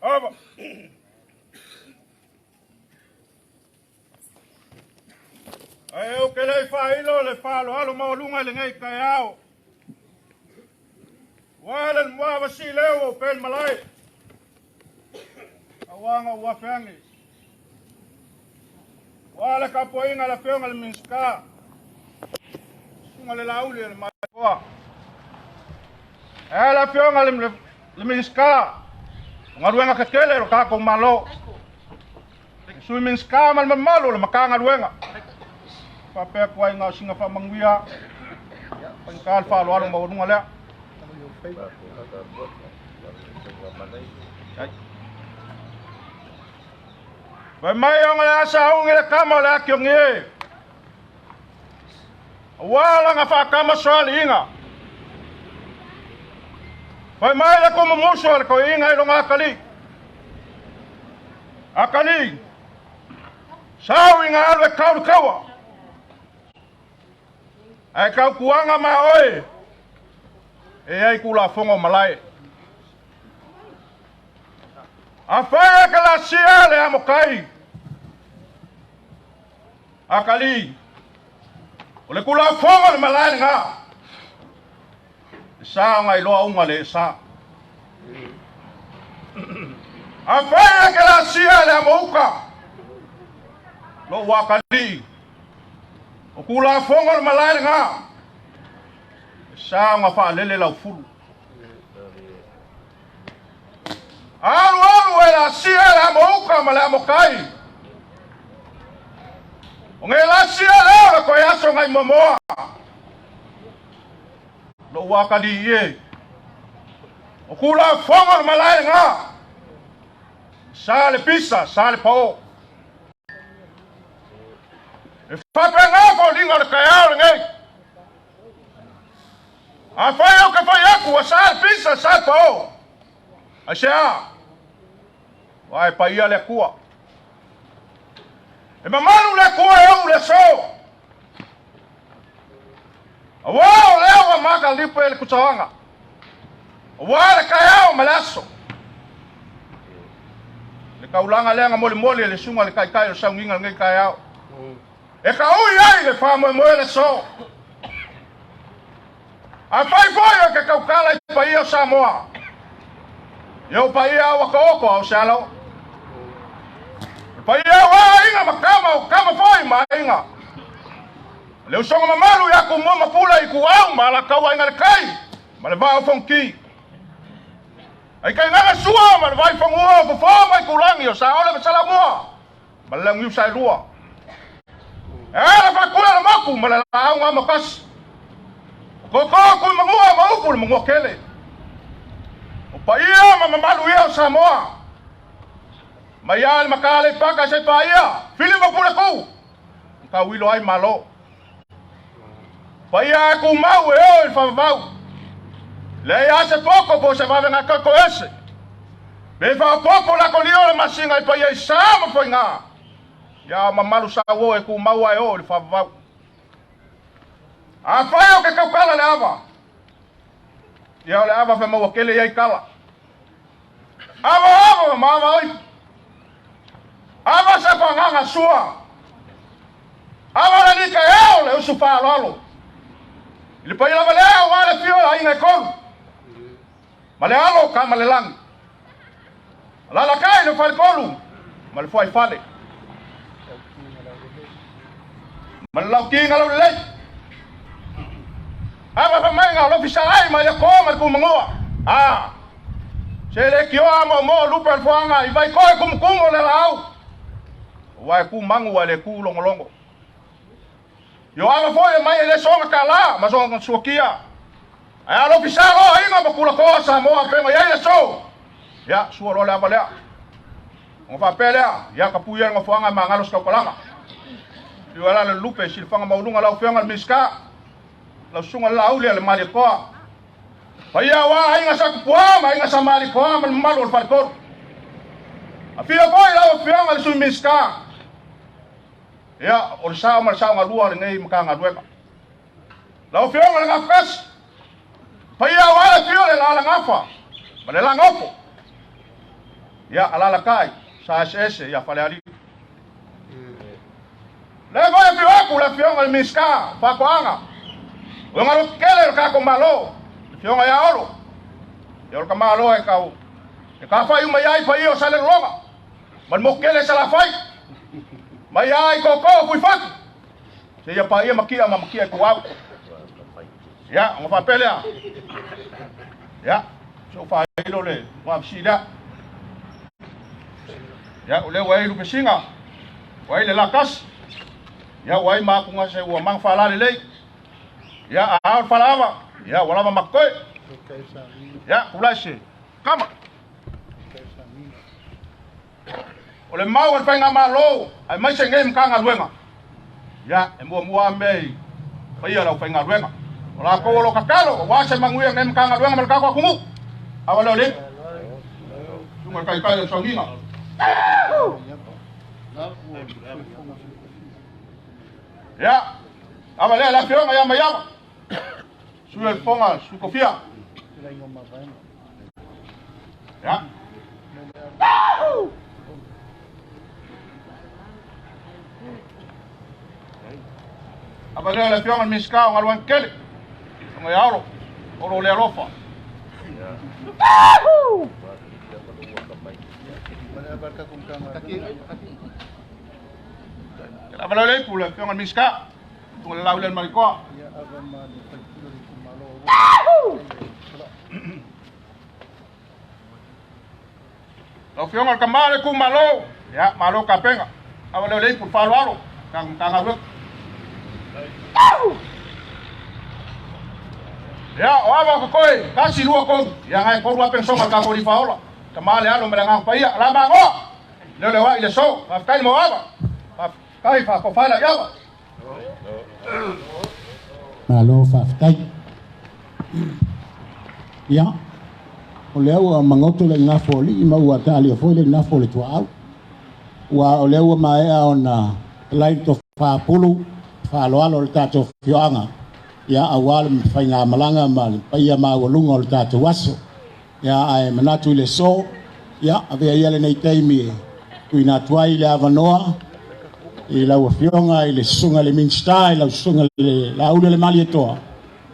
[SPEAKER 1] Ava. Ae ou ke le i faailo le faaaloalo maualuga i lenei taeao. Ua le muavasi leo o pele malae. Auaga ua feangi. Ua le tapuaiga le afioga le Minisita. Susuga le Lauli o le Maikoa. E le afioga le Minisita o galuega tetele o le tatou Malo. Le Sui Minisita ma le mamalu o le Matagaluega. Faapea atu ai na o sina faamanuia faigata le faaaloalo maualuga lea. Fai mai ona le asa augi le kama o le akiogi e. Aua lana faakama soaliiga. Fai mai le kumumusu a le toeaina i lona atalii. Atalii, sau ina alu e tau le taua. Ae tautuaga ma oe e ai Tulafono o malae. Afai e kalasia le amokai, atalii, o le Tulafono o le malae lena. E sa ona iloa uma le sa. Afai e kalasia le amouka, lou atalii, o Tulafono o le malae lena. E sa ona faalele lau fulu. Alu alu e lasia le amouka ma le amokai. O nge lasia leo le koe aso ngai momoa. Lou atalii e. O Tulafono le malae lena. Sa le pisa, sa le pao. E faapena foliga o le taeao lenei. Afai au ke fai atu ua sa le pisa, sa le pao. Aisea? Aua e paia le Atua. E mamalu le Atua e ou le aso. Aua o lea ua maka lipe le kutaoga. Aua le taeao ma le aso. Le taulaga lea na molimoli e le susuga i le Taitai o le sauniga i lenei taeao. E taui ai le faamoemoe le aso. Afai foi o ke tautala i paia o Samoa, ia o paia au a taoto a o se ala o. O le paia au a aiga ma tama, o tama foi ma aiga. O le usoga mamalu ia Tumua ma Pule i Ituau ma Alataua Aiga i le Tai ma le Vaa o Fonoti. Ai tainaga Sua ma le Vaifanua o Fofo ma Itulagi o Saole ma Salamua ma le Launiu Saelua. E ala faatula le mau. aku ma le laau gamokasi. O koko aku i magua ma upu le magua kele. O paia ma mamalu ia o Samoa. Mai a le Maka se paia. Fili ma pule ku. Ka wilo ai malo. Paia e ku mau e o i whavavau. Le ia se poko po se vave ngā kako ese. Me whaopopo la ko lio le masinga i paia i sa ma foi ngā. Ia mamalu sa o e ku mau ai o i whavavau. A whai o ke kaukala le ava. Ia o le ava wha maua kele iai kala. Ava ava ma ava oi. Ava sa panganga sua. Ava la ni ka eo le usu whaalalo. I le pai lava lea o le fio a inga e kolu. Ma le alo ka ma le langi. Lala kai le fale kolu. Ma le fuai fale. Ma le lau kinga lau lei. Ava fa mai ngā lofi sa ai ma ia ko ma le kumangua. Ah. Se le kioa mo mo lupe al fuanga i vai koe kumukumu le lau. Wai ku mangu le ku longolongo. Yo ava foi mai le songa kala ma songa suakia. Ai alo fisalo ai nga makula ko sa mo a penga ia so. Ya sua lo le ava lea. Ngo fa pele ya ka puia ngo fuanga ma ngalo ska kolanga. Yo ala le lupe silfanga maulunga lau fenga miska. Lau sunga lau le mali koa. Paia wa ai nga sa kupua ma ai nga sa mali koa ma malu al falkor. Afia foi lau fenga le sui miska. Ya o le sao ma le sao ngalua le nei makanga lueka. Lau fenga le ngafkas. Paia wa le fio le la ngafa. Ma le la ngofo. Ya alala kai sa SS ya fale ali. Le foi fio aku le fionga le miska fa koanga. O ngalo kele ka ko malo. Fionga ya oro. Ya oro ka malo e kau. E ka fai uma iai pa iyo sa le longa. Ma mo kele sa la fai. Ma iai ko ko fui fatu. Se ia pa ia makia ma makia ku au. Ya, ngo fa pele ya. Ya, so fa ilo le wa si la. Ya, o le wai lu pesinga. Wai le lakas. Ya, wai ma ku ngase ua mang fa la le lei. Ya, a fa lava. Ya, wala ma makoi. Ya, kulase. Kama. O le mau o le whainga malo, ai mai se ngei mkanga luenga. Ya, e mua mua mei, paia lau whainga luenga. O la kou o lo kakalo, o wase manguia ngei mkanga luenga ma le kako akumu. Awa leo le. Tunga kai kai o saunginga. Ya, awa lea la fionga ya maiawa. Sui el fonga, sukofia. Ya. Ava lea le fionga miska o ngaluan kele. Nga ia oro. Oro le alofa. Ava lea le ipu le fionga miska. Tunga le lau le marikoa. Lau fionga le kamale ku malo. Ya, malo ka penga. Ava lea le ipu le alo. Ka ngā Ya, o ava ko koe, kasi lua kolu. Ya ngai kolu apen songa ka koli faola. Ka male alo mele ngā paia, la mangoa. Leo le wa i le so, whafkai mo ava. Whafkai whakowhaila iawa.
[SPEAKER 2] Malo whaftai. Ia, o lea ua mangoto le ngafo o lii ma ua taali o foi le ngafo o le tuaau. Ua o lea ua maea ona lai to whapulu, whaaloalo le tātou fioanga. Ia aua le whainga malanga ma le paia maualuga o le tātou aso. Ia ae manatu i le so, ia avea ia lenei taimi e tuuina atu ai le avanoa i lau afioga i le susuga le Minista i lau susuga le Lauli o le Malietoa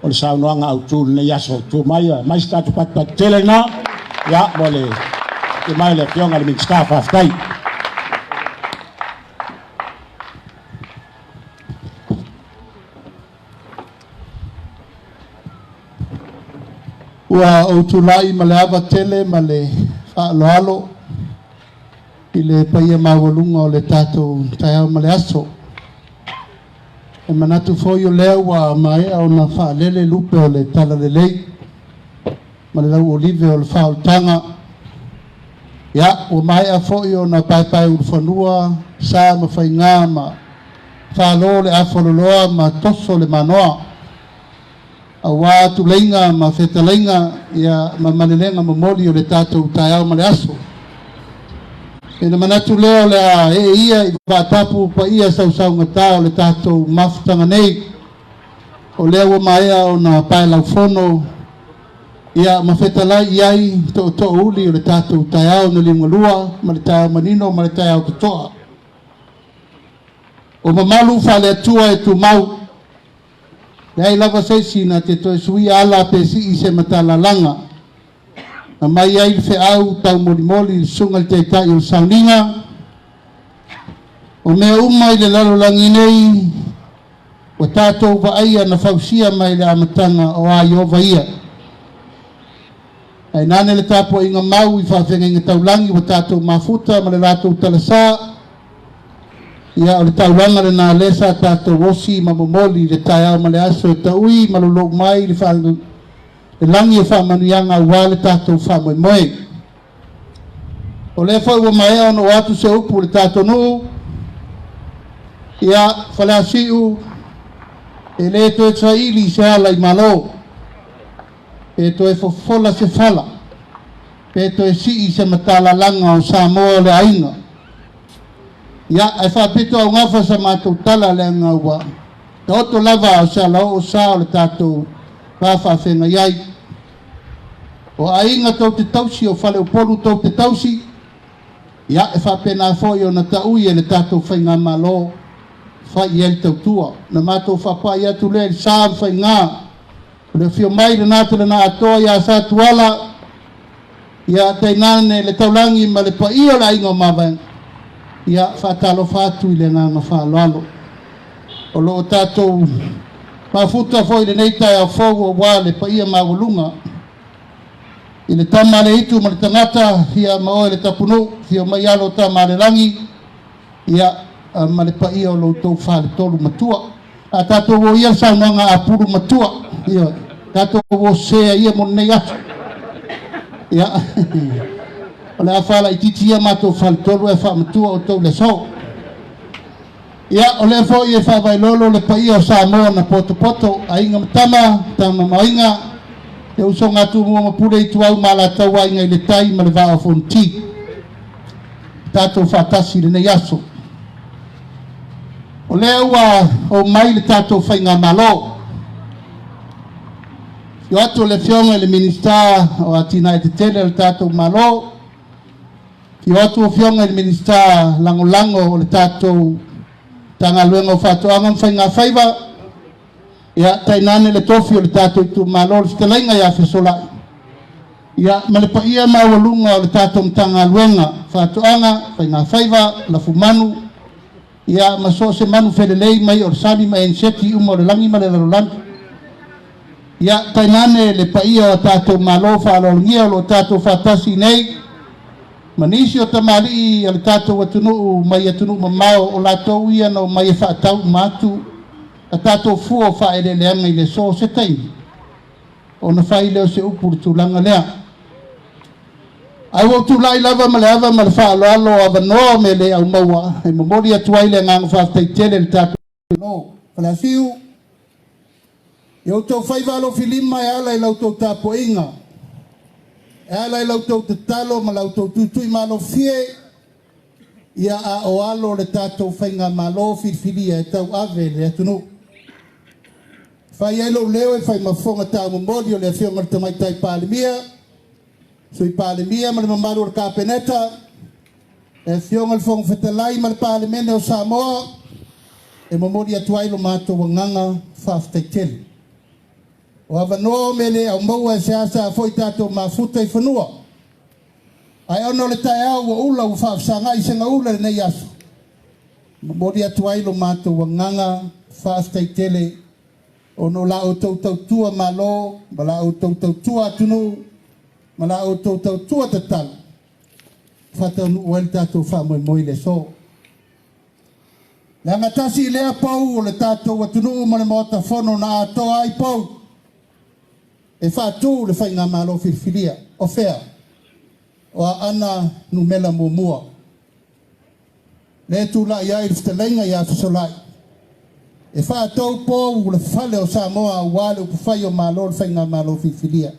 [SPEAKER 2] o le saunoaga autū lenei aso tu mai mai se tatou patupatu tele lena ia mo le te mai le afioga le Minista faafetai.
[SPEAKER 5] Ua ou tulai ma le ava tele ma le faaaloalo i le paia maualuga o le tatou taeao ma le aso. E manatu foi o lea ua maea ona faalele lupe o le talalelei ma le lauolive o le faaolataga. Ia, ua maea foi ona paepaeulufanua sa ma faiga ma falo le afaloloa ma toso le manoa, aua tuleiga ma fetalaiga ia ma malelega momoli o le tatou taeao ma le aso. Ina manatu lea o le a ee ia i vaatapu paia sausaugata o le tatou mafutaga nei, o lea ua maea ona paelaufono ia ma fetalai i ai tootoouli o le tatou taeao na liugalua ma le taeao manino ma le taeao totoa. O mamalu faale-Atua e tumau, leai lava se isi na te toe suia ala pe sii se matalalaga, na mai ai le feau taumolimoli i le susuga i le Taitai o le Sauniga, o mea uma i le lalolagi nei ua tatou vaaia na fausia mai le amataga o a Ieova ia. Tainane le tapuaiga mau i faafeagaiga taulagi ua tatou mafuta ma le latou talasa, ia o le taulaga lena lea sa tatou osi ma momoli i le taeao ma le aso e taui ma lolou mai le le lagi o faamanuiaga aua le tatou faamoemoe. O lea foi ua maea ona oo atu se upu i le tatou nuu, ia Faleasiu, e le toe saili se ala i Malo, pe toe fofola se fala, pe toe sii se matalalaga o Samoa o le aiga. Ia, ae faapito augafa sa matou tala leaga ua taoto lava o se alaoo sa o le tatou va faafeagai ai. O aiga tou te tausi, o faleupolu tou te tausi, ia, e faapena foi ona taui e le tatou faigamalo fai i ai le tautua. Na matou faapai atu lea i le sa ma faiga o le afio mai lena tala atoa ia Satuala, ia tainane le taulagi ma le paia o le aiga o Mavaega. Ia faatalofa atu i le agaga faaaloalo. O lo o tatou mafuta foi lenei taeao fou aua le paia maualuga i le tama le itu ma le tagata, ia ma oe le tapunuu, fio mai alo tama a le lagi, ia ma le paia o lo outou faletolu matua. A tatou o ia le saunoaga a pulu matua, ia tatou o sea ia mo lenei aso. Ia o le a faalaitiiti ia matou faletolu e faamatua outou le aso. Ia, o lea foi e faavailolo le paia o Samoa na potopoto, aiga ma tama, tama ma aiga, le usoga a Tumua ma Pule Ituau ma Alataua, Aiga i le Tai ma le Vaa o Fonoti. Tatou faatasi i lenei aso. O lea ua oo mai le tatou faigamalo. Afio atu le Afioga i le Minisita o Atinae Tetele o le tatou Malo, afio atu Afioga i le Minisita Lagolago o le tatou Matagaluega o Faatoaga ma Faigafaiva, ia tainane le tofi o le tatou itumalo, le fetalaiga ia Fesolai, ia ma le paia maualuga o le tatou Matagaluega Faatoaga, Faigafaiva, Lafumanu, ia ma so o se manu felelei mai o le sami ma eniseti uma o le lagi ma le lalolagi. Ia tainane le paia o tatou malo faaaloalogia o lo o tatou faatasi nei, ma nisi o tamalii a le tatou atunuu mai atunuu mamao o latou ia na omai e faatau uma atu a tatou fua o faaeleeleaga i le aso o se taimi ona fai lea o se upu i le tulaga lea. Ae ua ou tulai lava ma le ava ma le faaaloalo o avanoa o mea le aumaua e momoli atu ai le agaga faafetai tele i le tatou Malo. Faleasiu, i outou faiva alofilima e ala i la outou tapuaiga, e ala i la outou tatalo ma la outou tuitui malofie, ia a o alo le tatou faigamalo filifilia e tauave le atunuu. Fai ai lou leo e fai ma fofoga taumomoli o le Afioga i le Tamaitai Palemia, Sui Palemia ma le mamalu o le Kapeneta, le Afioga i le Fofoga Fetalai ma le Palemene o Samoa, e momoli atu ai lo matou agaga faafetai tele. O avanoa o mea le aumaua e seasea foi tatou mafuta i fanua. Ae ona o le taeao ua ula ua faafesagai segaula i lenei aso, momoli atu ai lo matou agaga faafetai tele ona o la outou tautua malo ma la outou tautua atunuu ma la outou tautua tatalo faataunuu ai le tatou faamoemoe i le aso. Leaga tasi lea pou o le tatou atunuu ma le Maota Fono na atoa ai pou e faatu le Faigamalo Filifilia. O fea? O Aana Numela Muamua. Lea e tulai ai le fetalaiga ia Fesolai e faatou pou le fale o Samoa aua le upufai o Malo le Faigamalo Filifilia.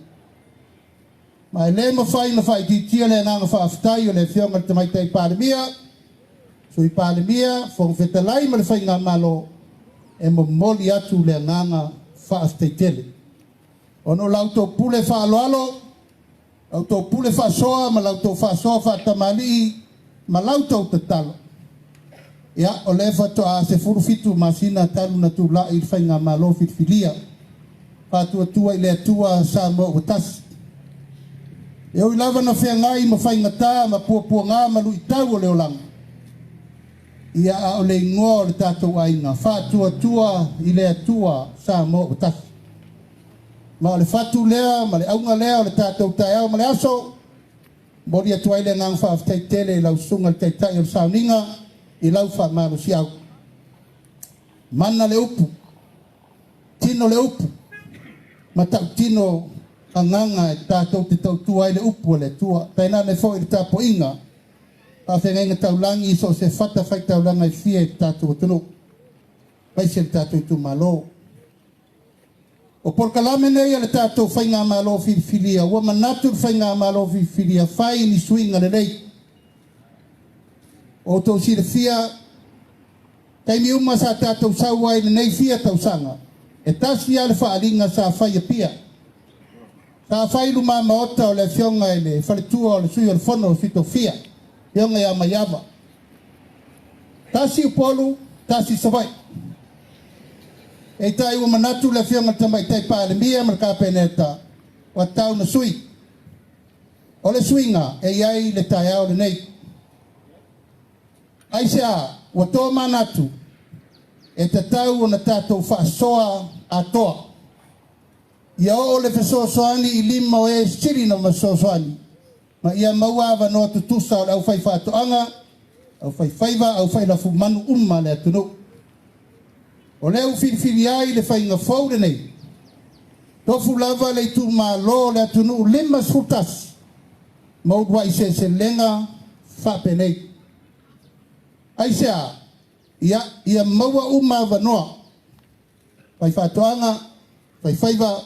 [SPEAKER 5] Ma e le mafai ona faaitiitia le agaga faafetai o le Afioga i le Tamaitai Palemia, Sui Palemia, Fofoga Fetalai ma le Faigamalo, e momoli atu le agaga faafetai tele. Ona o la outou pule faaaloalo, la outou pule faasoa ma la outou faasoa faatamalii ma la outou tatalo, ia, o lea faatoa 17 masina talu na tulai le Faigamalo filifilia, Faatuatua i le Atua Samoa ua tasi. E ui lava na feagai ma faigata ma puapuaga ma luitau o le olaga, ia a o le igoa o le tatou aiga, Faatuatua i le Atua Samoa ua tasi. Ma o le fatu lea ma le auga lea o le tatou taeao ma le aso, momoli atu ai le agaga faafetai tele i lau Susuga i le Taitai o le Sauniga i lau faamalosiau. Mana le upu. Tino le upu, ma tautino agaga e tatou te tautua ai le upu a le Atua. Tainane foi le tapuaiga, faafeagaiga taulagi i so o se fata faitaulaga e fia i le tatou atunuu, aemaise le tatou itumalo. O polokalame nei a le tatou Faigamalo filifilia, ua manatu le Faigamalo filifilia fai ni suiga lelei. Ua outou silafia, Taimi uma sa tatou sau ai i lenei fia tausaga, e tasi lava le faaaliga sa fai Apia. Sa fai i lumamaota o le Afioga i le Faletua o le Sui o le Fono o Sui Tofia, Afioga ia Maiava. Tasi Upolu, tasi Savaii. Peitai ua manatu le Afioga i le Tamaitai Palemia ma le Kapeneta, ua tau na sui. O le suiga e i ai le taeao lenei. Aisea ua tomanatu e tatau ona tatou faasoa atoa? Ia oo le fesoasoani i lima o e sili na fesoasoani, ma ia maua avanoa tutusa o le aufaifaatoaga, aufaifaiva, aufailafumanu uma a le atunuu. O lea ua filifili ai le faiga fou lenei, tofu lava le itumalo o le atunuu 51 ma uluai seleselega faapenei. Aisea? Ia, ia maua uma avanoa, faifaatoaga, faifaiva,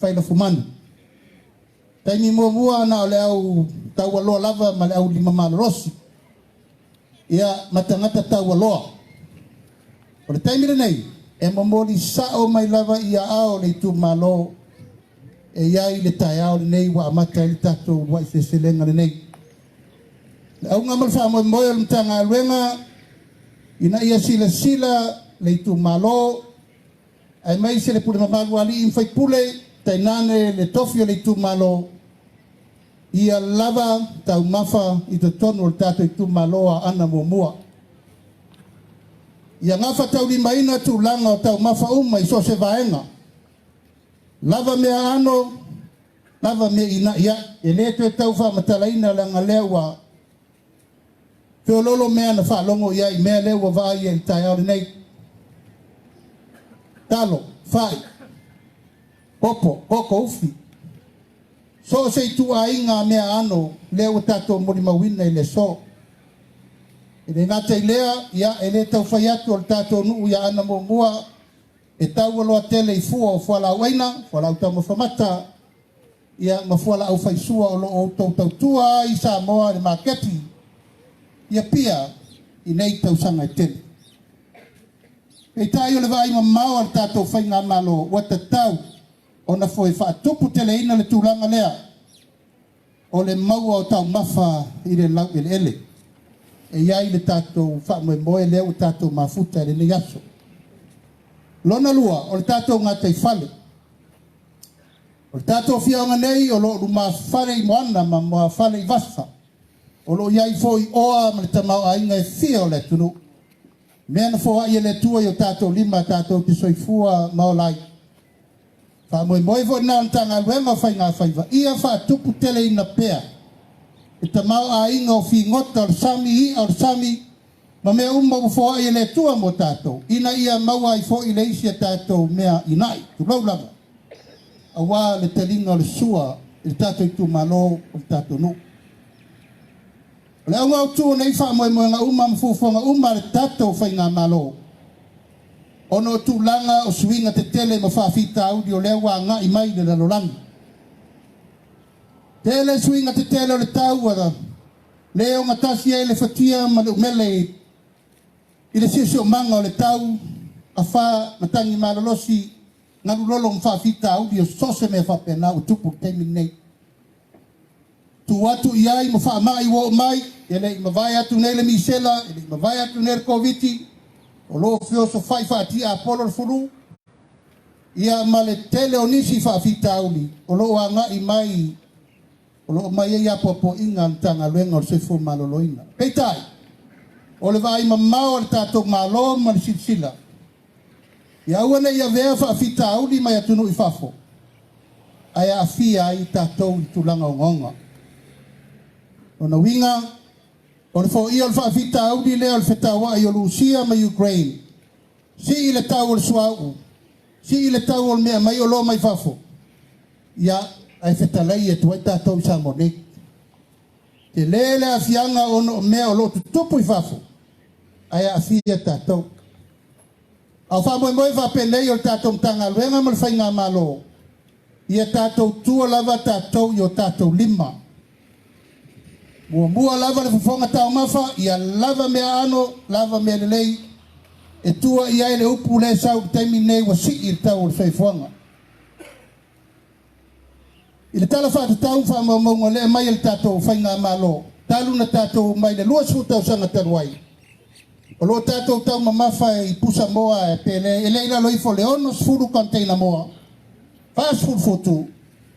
[SPEAKER 5] failafumanu. Taimi muamua na o le au taualoa lava ma le au lima malolosi, ia, ma tagata taualoa. O le taimi lenei, e momoli sao mai lava i aao o le itumalo e i ai le taeao lenei ua amata ai le tatou uluai seleselega lenei. Le auga ma le faamoemoe o le Matagaluega ina ia silasila le itumalo aemaise le pule mamalu a alii ma faipule, tainane le tofi o le itumalo, ia lava taumafa i totonu o le tatou itumalo Aana muamua. Ia gafataulimaina tulaga o taumafa uma i so o se vaega. Lava mea ano, lava mea ina'i a'i. E le toe tau faamatalaina leaga lea ua feoloolo mea na faalogo i ai i mea lea ua vaai ai i le taeao lenei. Talo, fai, popo, koko, ufi. So o se ituaiga mea ano lea ua tatou molimauina i le aso. E le gata i lea, ia, e le tau fai atu o le tatou nuu i Aana muamua, E taualoa tele i fua o fualaau aina, fualaau taumafa mata, ia, ma fualaau faisua o lo o outou tautua ai i Samoa i le maketi i Apia i nei tausaga e tele. Peitai o le vaai mamao a le tatou Faigamalo ua tatau ona foe faatupu teleina le tulaga lea o le maua o taumafa i le laueleele. E i ai le tatou faamoemoe lea ua tatou mafuta i lenei aso. Lona lua, o le tatou gataifale. O le tatou afioaga nei o lo o lumafale i moana ma muafale i vasa. O lo o i ai foi oa ma le tamaoaiga e fia o le atunuu. Mea na foai e le Atua i o tatou lima tatou te soifua ma ola ai. Faamoemoe foi lena o le Matagaluega o Faigafaiva ia faatuputeleina pea le tamaoaiga o figota o le sami, i'a o le sami, Ma mea uma ua foai e le Atua mo tatou, ina ia maua ai foi le isi a tatou mea inai, tulou lava, aua le taliga o le sua i le tatou itumalo o le tatou nuu. O le auga autu o nei faamoemoega uma ma fuafuaga uma a le tatou Faigamalo, ona o tulaga o suiga tetele ma faafitauli o lea ua agai mai i le lalolagi. Tele suiga tetele o le tau ua le ogatasi ai le fatia ma le umele i le siosiomaga o le tau, afa, matagi malolosi, galulolo ma faafitauli o so o se mea faapena ua tupu i le taimi lenei. Tu atu i ai ma faamai ua oo mai, e le i mavae atu nei le misela, e le i mavae atu nei le Koviti, o lo o feosofai faatiapolo le fulu, ia ma le tele o nisi faafitauli o lo o agai mai, o lo o aumai ai apoapoaiga a le Matagaluega o le Soifua Maloloina. Peitai, o le vaai mamao a le tatou Malo ma le silasila, ia aua ne i avea faafitauli mai atunuu i fafo, ae aafia ai tatou i tulaga ogaoga. Lona uiga, o le foia o le faafitauli lea o le fetauai o Lusia ma Ukraine, sii le tau o le suauu, sii le tau o le mea mai oloa mai fafo, ia, ae fetalai atu ai tatou i Samoa nei. Tele le aafiaga ona o mea o lo o tutupu i fafo, ae aafia tatou. A o faamoemoe faapenei o le tatou Matagaluega ma le Faigamalo, ia tatou tua lava tatou i o tatou lima. Muamua lava le fofoga taumafa, ia lava meaano, lava mea lelei, e tua i ai le upu lea e sau i le taimi lenei ua sii le tau o le soifuaga. I le Tala Faatatau Faamaumauga lea aumai e le tatou Faigamalo, talu na tatou omai i le 20 tausaga talu ai, o lo o tatou taumamafa i pusa moa pe le, e le i lalo ifo o le 60 container moa, 40 futu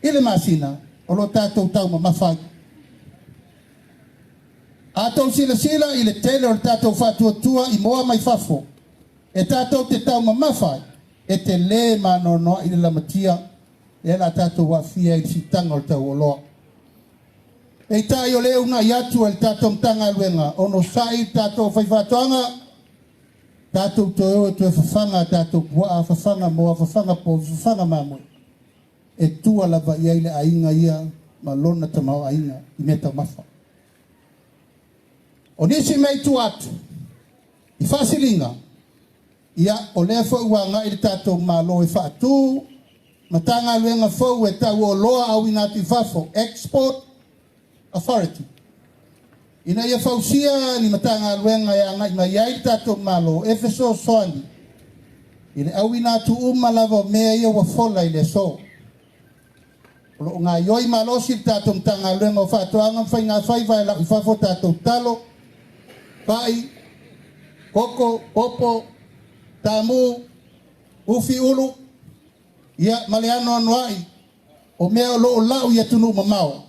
[SPEAKER 5] i le masina o lo o tatou taumamafa ai. A tou silasila i le tele o le tatou faatuatua i moa mai fafo e tatou te taumamafa ai, e tele maanoanoa i le lamatia lea o le a tatou aafia ai i le siitaga o le tau oloa. Peitai o lea e uunai atu e le tatou Matagaluega, onosai le tatou aufaifaatoaga, tatou toe o e toe fafaga a tatou puaa, fafaga moa, fafaga povi, fafaga mamoe, e tua lava i ai le aiga ia ma lona tamaoaiga i meataumafa. O nisi mea i tua atu, i faasiliga, Ia, o lea foi ua agai le tatou Malo e faatu Matagaluega fou e tau o oloa auina atu i fafo, Export Authority, ina ia fausia ni Matagaluega e agai mai ai le tatou Malo e fesoasoani i le auina atu uma lava o mea ia ua fola i le aso. O lo o gaoioi malosi le tatou Matagaluega o Faatoaga ma Faigafaiva e lau i fafo tatou talo, fai, koko, popo, taamu, ufi ulu, ia ma le anoanoai o mea o lo o lau i atunuu mamao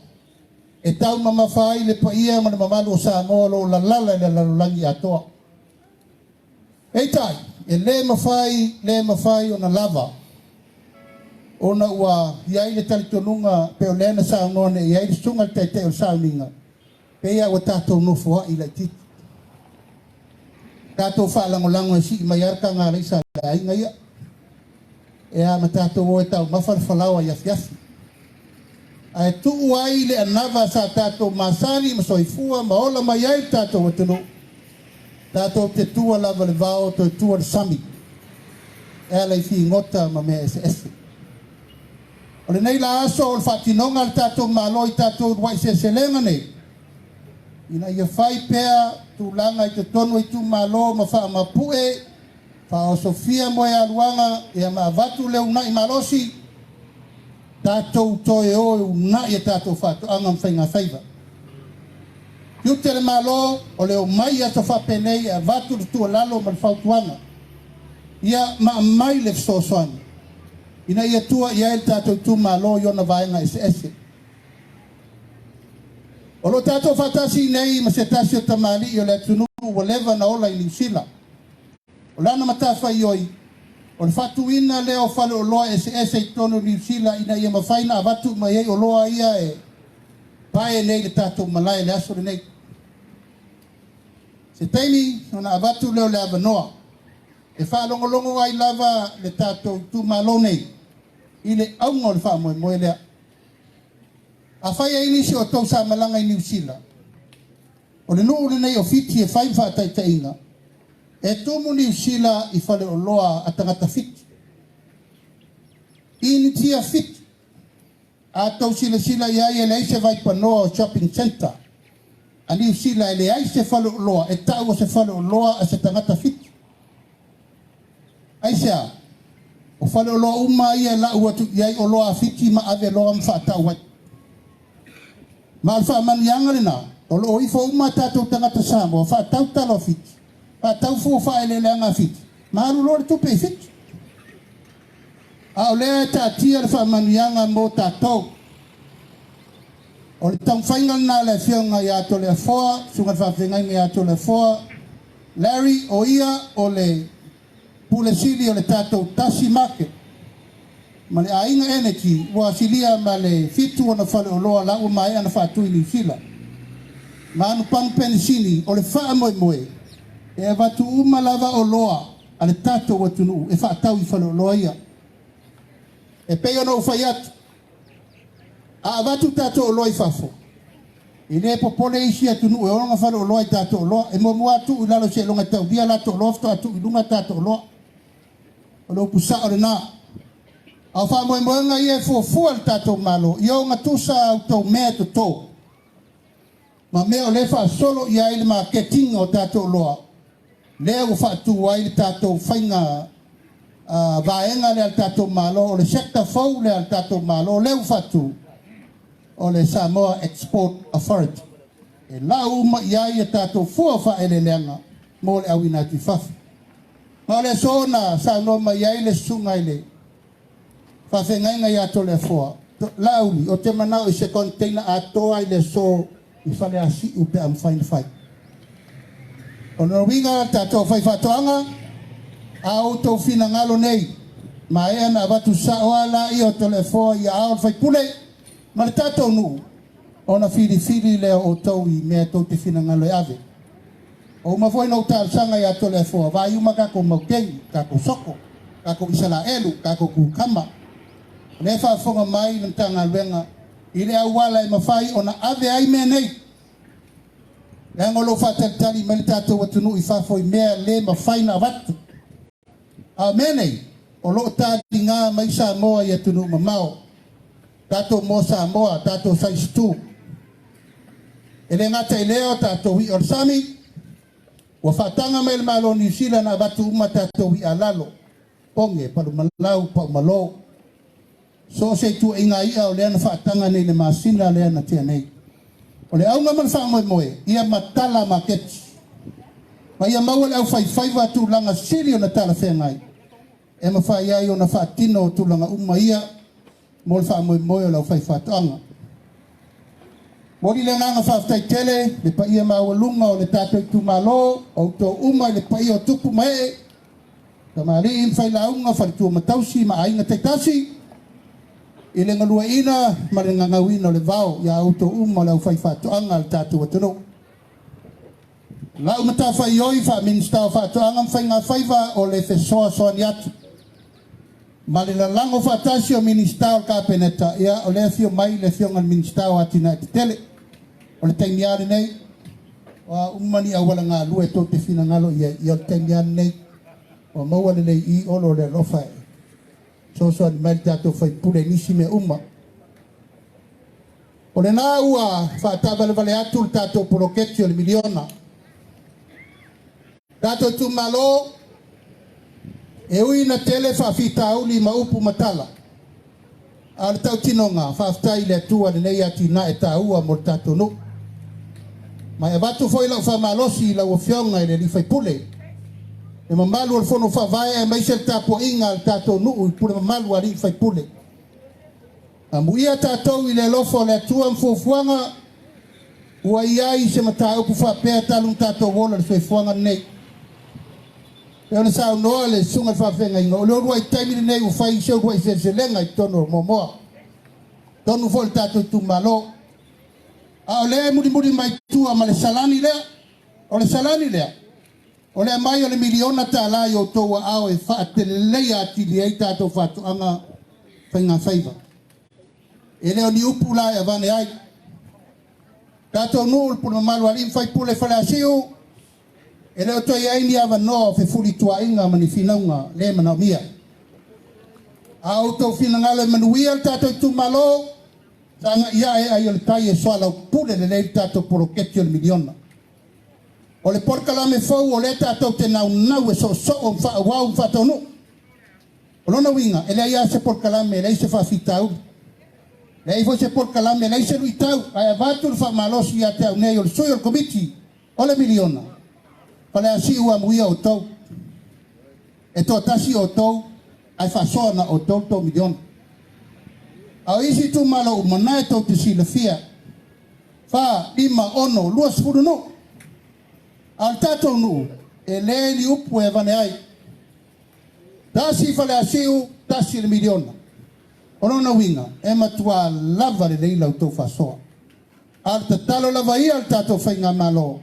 [SPEAKER 5] e taumamafa ai le paia ma le mamalu o Samoa o lo o lalala i le lalolagi atoa. Peitai, e le mafai, le mafai ona lava, ona ua i ai le talitonuga pei o lea na saunoa nei i ai le Susuga i le Taitai o le Sauniga, pei lava ua tatou nofoai laitiiti. Tatou faalagolago e sii mai lava le tagalaisa a le aiga ia. E a ma tatou o e taumafa le falaoa i afiafi. Ae tuu ai le anava sa tatou masani ma soifua ma ola mai ai le tatou atunuu, tatou te tua lava le vao toe tua le sami e ala i figota ma mea eseese. O lenei la aso o le faatinoga a le tatou Malo i tatou uluai seleselega nei, ina ia fai pea tulaga i totonu o itumalo ma faamapue, faaosofia moealuaga ia ma avatu le uunai malosi, tatou toe o e uunai a tatou faatoaga ma faigafaiva. Tiute le Malo o le omai i aso faapenei e avatu le tuualalo ma le fautuaga ia ma aumai le fesoasoani ina ia tua i ai le tatou itumalo i ona vaega eseese. O lo o tatou faatasi nei ma se tasi o tamalii o le atunuu ua leva na ola i Niu Sila. O lana matafaioi, o le faatuina lea o faleoloa eseese i totonu o Niu Sila ina ia mafai ona avatu uma i ai oloa ia e pae nei i le tatou malae i le aso lenei. Se taimi ona avatu lea o le avanoa e faalogologo ai lava le tatou itumalo nei i le auga o le faamoemoe lea. Afai e i ai nisi o outou sa malaga i Niu Sila, o le nuu lenei o Fiti e fai ma faataitaiga, e tumu Niu Sila i faleoloa a tagata Fiti. Initia Fiti. A tou silasila i ai e leai se vaipanoa o shopping centre a Niu Sila, e leai se faleoloa e tau o se faleoloa a se tagata Fiti. Aisea? O faleoloa uma ia e lau atu i ai oloa a Fiti ma ave loa ma faatau ai. Ma o le faamanuiaga lena, o lo o ifo uma a tatou tagata Samoa faatau talo a Fiti, faatau fua faaeleeleaga a Fiti, ma alu loa le tupe i Fiti. A o lea e taatia le faamanuiaga mo tatou. O le taumafaiga lena a le Afioga ia Toleafoa, Susuga i le Faafeagaiga ia Toleafoa Larry, o ia o le Pule Sili o le tatou Tasi Market ma le Aiga Energy ua silia ma le 7 ona faleoloa la ua maea ona faatu i Niu Sila. Ma anu pamu penisini o le faamoemoe e avatu uma lava oloa a le tatou atunuu e faatau i faleoloa ia. E pei ona ou fai atu, a avatu tatou oloa i fafo, e le popole isi atunuu e ona faleoloa i tatou oloa. E muamua lava tuu i lalo seiloga e taulia latou oloa faatoa tuu i luga tatou oloa. O le upu sao lena. A o faamoemoega ia e fuafua e le tatou Malo, ia ogatusa a outou mea e toto ma mea o lea e faasolo i ai le maketiga o tatou oloa, lea ua faatu ai le tatou faiga vaega lea a le tatou Malo, o le sector fou lea a le tatou Malo lea ua faatu, o le Samoa Export Authority, e lau uma i ai a tatou fua o faaeleeleaga mo le auina atu i fafo. Ma o le aso na saunoa mai ai le susuga i le Faafeagaiga ia Toleafoa, Laauli, ou te manao i se container atoa i le aso i Faleasiu pe a mafai ona fai. O lona uiga tatou faifaatoaga, a outou finagalo nei, maea ona avatu sao lava laia o Toleafoa i aao o le faipule ma le tatou nuu, ona filifili lea o outou i mea tou te finagalo e ave. Ua uma foi ona ou talosaga ia Toleafoa, vaai uma tatou maukeni, tatou soko, tatou Isalaelu, tatou kukama. O lea e faafofoga mai le Matagaluega i le auala e mafai ona ave ai mea nei. Leaga o lo o faatalitali mai le tatou atunuu i fafo i mea le mafai ona avatu. A o mea nei, o lo o taliga mai Samoa i atunuu mamao. Tatou moa Samoa, tatou size 2. E le gata i lea o tatou i'a o le sami, ua faataga mai e le Malo o Niu Sila na avatu uma tatou i'a lalo, poge, palumalau, paumalo. So o se ituaiga i'a o lea na faataga nei i le masina lea na tea nei. O le auga ma le faamoemoe, ia matala maketi, ma ia maua le aufaifaiva tulaga sili ona talafeagai e mafai ai ona faatino tulaga uma ia mo le faamoemoe o le aufaifaatoaga. Momoli le agaga faafetai tele le paia maualuga o le tatou itumalo, o outou uma i le paia o tupu ma ee, tamalii ma failauga, faletua ma tausi ma aiga taitasi, i le galueaiina ma le gagauina o le vao ia outou uma o le aufaifaatoaga a le tatou atunuu. Lau matafaioi faa-Minisita o Faatoaga ma Faigafaiva o le fesoasoani atu ma le lalago faatasi o Minisita o le Kapeneta, ia o lea e afio mai le Afioga i le Minisita o Atinae Tetele. O le taimi lava lenei, o a uma ni auala galue tou te finagalo i ai, ia o le taimi lava lenei, ua maua lelei i Olo le alofa e fesoasoani mai le tatou faipule i nisi mea uma. O lena ua faataavalevale atu le tatou poloketi o le miliona. Tatou itumalo, e ui ina tele faafitauli ma upu ma tala, a o le tautinoga, faafetai i le Atua lenei atinae taua mo le tatou nuu. Ma e avatu foi lau faamalosi i lau Afioga i le alii faipule, le mamalu o le Fono Faavae aemaise le tapuaiga a le tatou nuu i pule mamalu a alii faipule. Amuia tatou i le alofa o le Atua ma fuafuaga ua i ai se mataupu faapea talu ona tatou ola i le soifuaga lenei. Pei ona saunoa le Susuga i le Faafeagaiga, o le uluai taimi lenei ua fai se uluai seleselega i totonu o Moamoa, totonu foi o le tatou itumalo. A o lea e mulimuli mai tua ma le salani lea. O le salani lea, o le aumai o le miliona tala i outou aao e faateleleia atili ai tatou faatoaga faigafaiva. E le o ni upu la e avane ai. Tatou nuu le pule mamalu a alii ma faipule Faleasiu, e le o toe i ai ni avanoa o fefulituaaiga ma ni finauga le manaomia. A outou finagalo e manuia le tatou itumalo, sagai ae ai o le tai e soalaupule lelei le tatou poloketi o le miliona. O le polokalame fou o lea tatou te naunau e soosoo ma faaauau ma faataunuu. O lona uiga, e leai lava se polokalame e leai se faafitauli. E leai foi se polokalame e leai se luitau, ae avatu le faamalosi ia te au nei o le sui o le Komiti o le miliona, Faleasiu amuia outou. E toatasi outou ae faasoa na outou le tou miliona. A o isi itumalo uma, na e tou te silafia, 4, 5, 6, 20 nuu. A o le tatou nuu, e le ni upu e avane ai. Tasi Faleasiu, tasi le miliona. O lona uiga, e matua lava lelei la outou faasoa. A o le tatalo lava ia a le tatou faigamalo,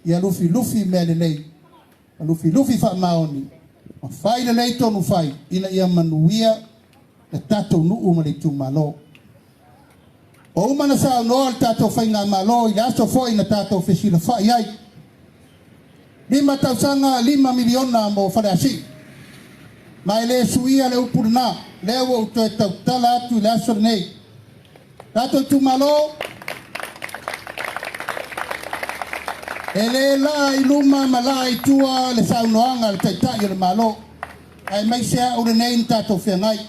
[SPEAKER 5] ia lufilufi mea lelei, ma lufilufi faamaoni, ma fai lelei tonu fai, ina ia manuia le tatou nuu ma le itumalo. Ua uma ona saunoa le tatou faigamalo i le aso foi na tatou fesilafai ai. 5 tausaga, 5 miliona mo Faleasiu. Ma e le suia le upu lena, lea ua ou toe tautala atu i le aso lenei. Tatou itumalo, e le laa i luma ma laa i tua le saunoaga a le Taitai o le Malo, aemaise au lenei na tatou feagai.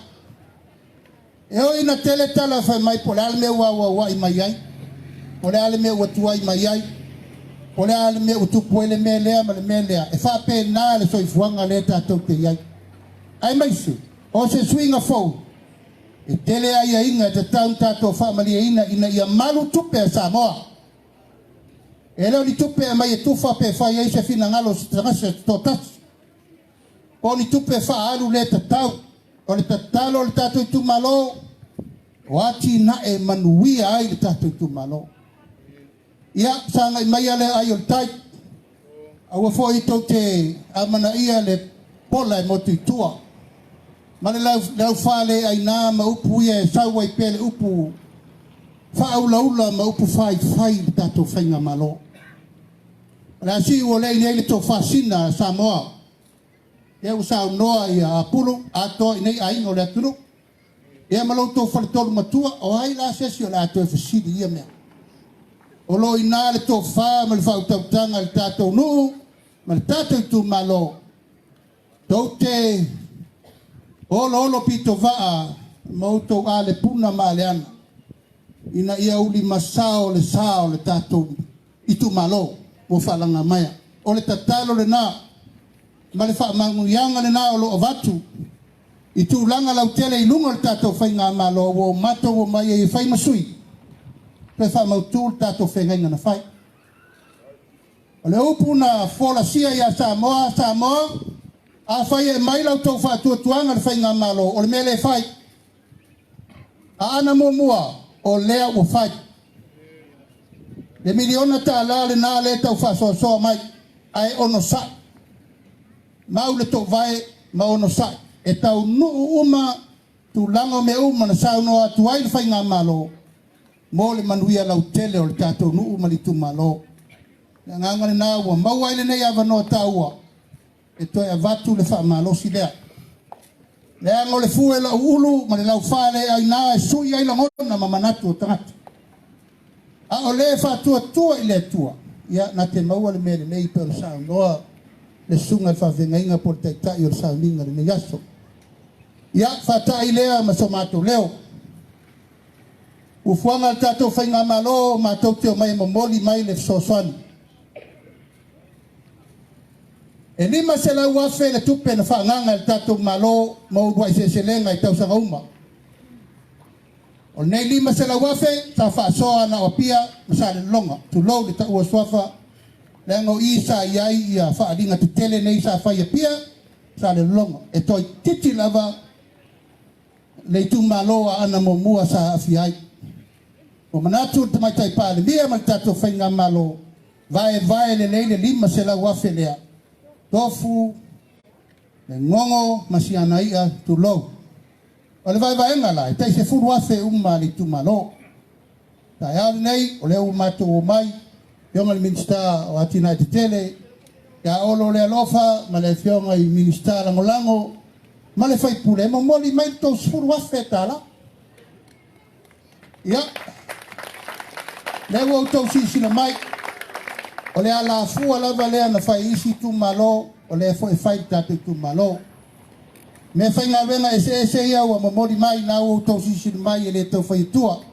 [SPEAKER 5] E ui ina tele tala fai mai po o le a le mea ua auauai mai ai, po o le a le mea ua tuai mai ai, po o le a le mea ua tupu ai le mea lea ma le mea lea, e faapena le soifuaga lea tatou te i ai. Aemaise o se suiga fou, e tele aiaiga e tatau ona tatou faamalieina ina ia malu tupe a Samoa. E le o ni tupe e aumai e tufa pe fai ai se finagalo o se tagata se toatasi. Po o ni tupe faaalu le tatau. O le tatalo o le tatou itumalo, o atinae manuia ai le tatou itumalo. Ia, sagai maia le ai o le tai. Aua foi tou te amanaia le pola e motu i tua. Ma le laufale aina ma upu ia e sau ai pea le upu faaulaula ma upu faifai i le tatou faigamalo. O le asiu o lea i ai le tofa sina a Samoa. Lea ua saunoa ia Apulu atoa i nei aiga o le atunuu. Ia ma lo outou faletolu matua, o ai la se isi o le a toe fesili i ia mea? O lo o i ina le tofa ma le faautautaga i le tatou nuu ma le tatou itumalo. Tou te oloolo pitovaa ma outou alepuna ma aleana ina ia ulimasao le sa o le tatou itumalo ua faalagamaea. O le tatalo lena ma le faamanuiaga lena o lo o avatu i tulaga lautele i luga o le tatou faigamalo ua o matou omai ai e fai ma sui toe faamautu le tatou feagaiga na fai. O le upu na folasia ia Samoa, Samoa, afai e aumai la outou faatuatuaga i le faigamalo, o le mea lea e fai. Aana muamua, o lea ua fai. Le miliona tala lena lea tau faasoasoa mai, ae onosai. Mau le toovae ma onosai. E taunuu uma tulaga o mea uma na saunoa atu ai le faigamalo mo le manuia lautele o le tatou nuu ma le itumalo. Le agaga lena ua maua ai lenei avanoa taua e toe avatu le faamalosi lea. Leaga o le fue lau ulu ma le laufa le aina e sui ai lagona ma manatu o tagata. A o le faatuatua i le Atua, ia na te maua le mea lelei pei ona saunoa le susuga i le faafeagaiga po o le taitai o le sauniga i lenei aso. Ia, faatai lea ma so matou leo. Fuafuaga a le tatou faigamalo, matou te omai e momoli mai le fesoasoani. E 500,000 le tupe na faaagaaga e le tatou Malo mo uluai seleselega i tausaga uma. O lenei 500,000 sa faasoa na o Apia ma Salelologa, tulou le taua suafa, leaga o i sa i ai ia faaaliga tetele nei sa fai i Apia, Salelologa. E toaitiiti lava le itumalo o Aana muamua sa aafia ai. Ua manatu le Tamaitai Palemia ma le tatou faigamalo, Vaevae lelei le $500,000 lea, tofu le gogo ma si ana i'a, tulou. O le vaevaega la, e tai $10,000 uma a le itumalo. Taeao lenei, o lea ua matou omai, Afioga i le Minisita o Atinae Tetele, ia Olo le alofa ma le Afioga i Minisita Lagolago ma le Faipule, e momoli mai le $30,000. Ia, lea ua outou silasila mai, o le alafua lava lea na fai i isi itumalo, o lea foi e fai i le tatou itumalo. Mea faigaluega eseese ia ua momoli mai, na ua outou silasila mai e le tau fai atua.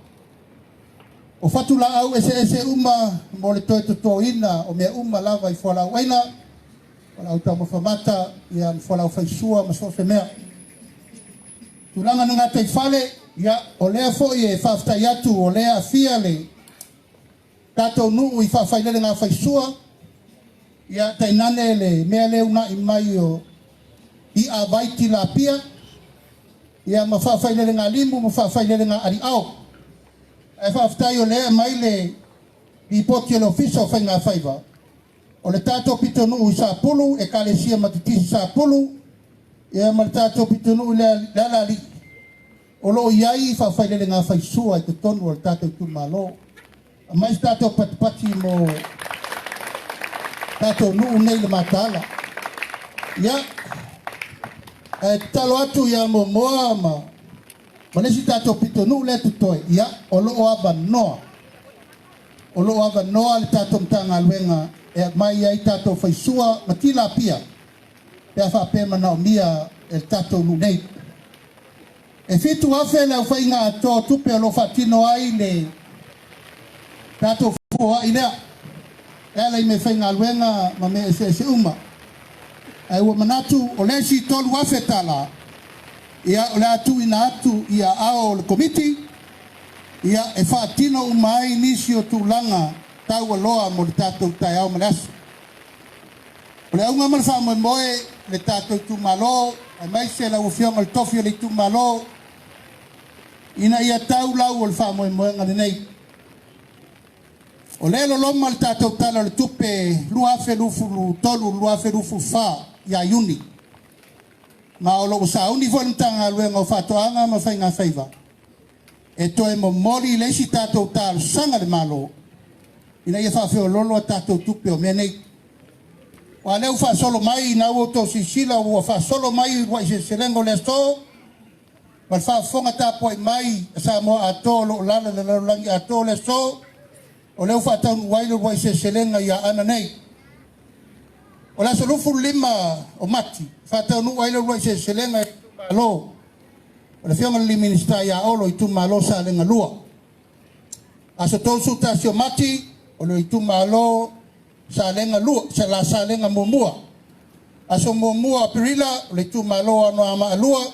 [SPEAKER 5] O fatulaau eseese uma mo le toe totoina o mea uma lava i fualaau aina, fualaau taumafa mata, ia ma fualaau faisua ma so o se mea. Tulaga na gataifale, ia, o lea foi e faafetai atu o lea afia le tatou nuu i faafailelega faisua, ia tainane le mea lea una'i mai o i'a vai tilapia, ia ma faafailelega limu ma faafailelega aliao. Ae faafetai o lea e aumai le lipoti a le Ofisa o Faiga Faiva, o le tatou pitonuu i Sapulu, Ekalesia Matatisi Sapulu, ia ma le tatou pitonuu i le Alalii, o lo o i ai faafailelega faisua i totonu o le tatou itumalo. Aumai se tatou patipati mo tatou nuu nei i le mataala. Ia, ae tatalo atu ia Momoa ma le isi tatou pitonuu lea totoe, ia, o lo o avanoa. O lo o avanoa le tatou Matagaluega e aumai ai tatou faisua ma tilapia pe a faapea e manaomia e le tatou nuu nei. E $7,000 le aofaiga atoa o tupe o lo o faatino ai le tatou foai lea e ala i mea faigaluega ma mea eseese uma. Ae ua manatu o le isi $3,000, ia, o le a tuuina atu i aao o le Komiti, ia, e faatino uma ai nisi o tulaga taualoa mo le tatou taeao ma le aso. O le auga ma le faamoemoe le tatou itumalo, aemaise lau Afioga i le tofi o le itumalo, ina ia tau lau o le faamoemoega lenei. O lea e loloma le tatou Tala o le Tupe 2023/2024 ia Iuni, ma o lo o sauni foi le Matagaluega o Faatoaga ma Faiga Faiva e toe momoli le isi tatou talosaga i le Malo ina ia faafeololo a tatou tupe o mea nei. Aua o lea ua faasolo mai, na ua outou silasila ua faasolo mai uluai seleselega o le aso, ma le faafofoga tapuai mai a Samoa atoa o lo o lala i le lalolagi atoa o le aso, o lea ua faataunuu ai le uluai seleselega i Aana nei. O le aso 25 o Mati, faataunuu ai le uluai seleselega i le itumalo o le Afioga i le Minisita ia Olo, itumalo Salega 2. Aso 31 o Mati, o le itumalo Salega 2, la Salega 1. Aso 1 o Aperila, o le itumalo Anoamaa 2.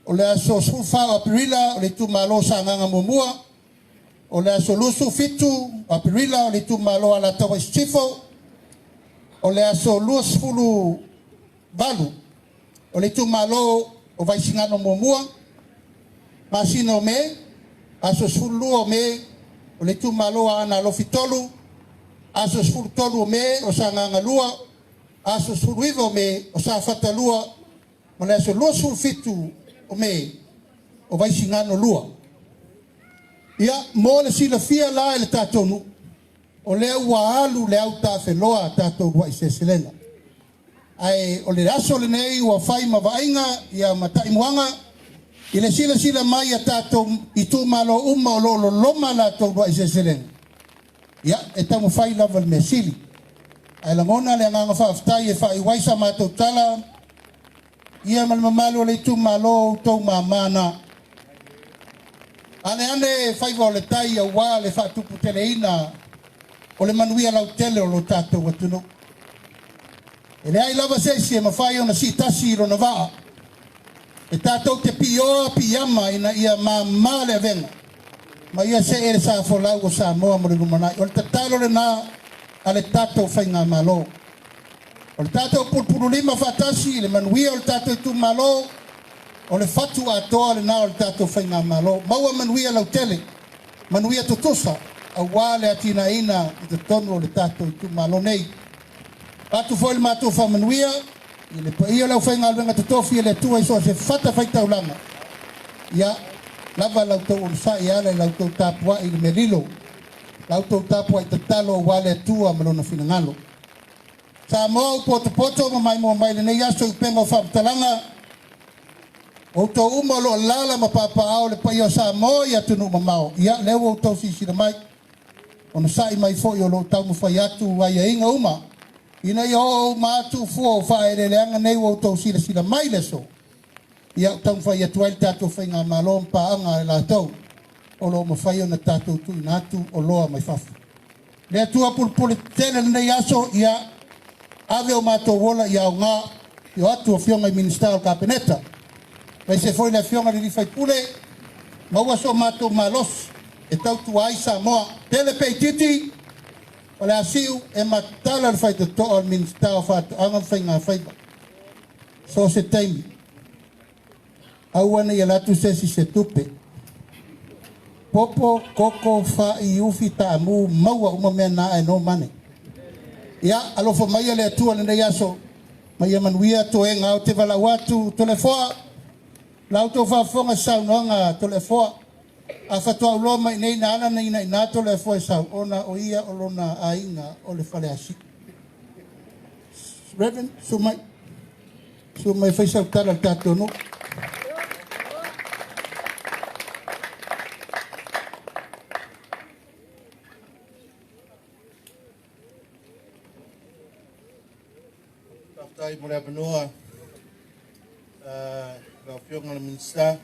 [SPEAKER 5] O le aso 14 o Aperila, o le itumalo Sagaga 1. O le aso 27 o Aperila, o le itumalo Alataua i Sisifo. O le aso 28 o le itumalo o Vaisigano 1. Masina o Me, aso 12 o Me, o le itumalo Aana Alofi 3. Aso 13 o Me, o Sagaga 2. Aso 19 o Me, o Safata 2. Ma le aso 27 o Me, o Vaisigano 2. Ia, mo le silafia la e le tatou nuu, o lea ua alu le au tafeloa a tatou uluai seleselega. Ae o le aso lenei ua fai ma vaaiga ia ma taimuaga i le silasila mai a tatou itumalo uma o lo o loloma latou uluai seleselega. Ia, e taumafai lava le mea sili. Ae lagona le agaga faafetai e faaiu ai sa matou tala, ia ma le mamalu o le itumalo o outou mama na. Ane ane faiva o le tai aua le faatuputeleina o le manuia lautele o lo tatou atunuu. E leai lava se isi e mafai ona siitasi i lona vaa. E tatou te piioa piiama ina ia mama le avega ma ia see le sa folau o Samoa mo le lumanai. O le tatalo lena a le tatou faigamalo. O le tatou pulupululima faatasi i le manuia o le tatou itumalo, o le fatu atoa lena o le tatou faigamalo. Maua manuia lautele, manuia tutusa. auā le atinaeina i totonu o le tatou itumalo nei. Avatu foi le matou faamanuia i le paia o le aufaigaluega totofi e le Atua i so o se fatafaitaulaga. Ia lava la outou onosai e ala i la outou tapuai i le mea lilo, la outou tapuai tatalo aua le Atua ma Lona finagalo. Samoa ua potopoto ma maimoa mai i lenei aso i upega o faamatalaga, outou uma o lo o alaala ma papaaao le paia o Samoa i atunuu mamao, ia lea ua outou silasila mai, onosai mai foi o lo o taumafai atu aiaiga uma ina ia oo uma atu fua o faaeleeleaga nei ua outou silasila mai i le aso, ia taumafai atu ai le tatou faigamalo ma paaga a latou o lo o mafai ona tatou tuuina atu oloa mai fafo. Le Atua pulupule tetele lenei aso, ia ave o matou ola ia aoga i o atu afioga i Minisita o le Kapeneta, aemaise foi le afioga i le sui usufono, maua so matou malosi e tautua ai Samoa. Tele pe itiiti, o le asiu e matala le faitotoa o le Minisita o Faatoaga ma Faigafaiva. So o se taimi, aua ne i alu atu se isi se tupe. Popo, koko, fai, ufi, taamu, maua uma mea na ae no money. Ia, alofa maia le Atua lenei aso, ma ia manuia toega o te valaau atu Toleafoa, la outou faafofoga saunoaga Toleafoa. A faatoa uloa mai nei na ala na ina ina Toleafoa e sau, ona o ia o lona aiga o le Faleasiu. Reverend, sumai. Sumai fai sau tala le tatou nuu.
[SPEAKER 6] Faafetai mo le avanoa lau Afioga i le Minisita.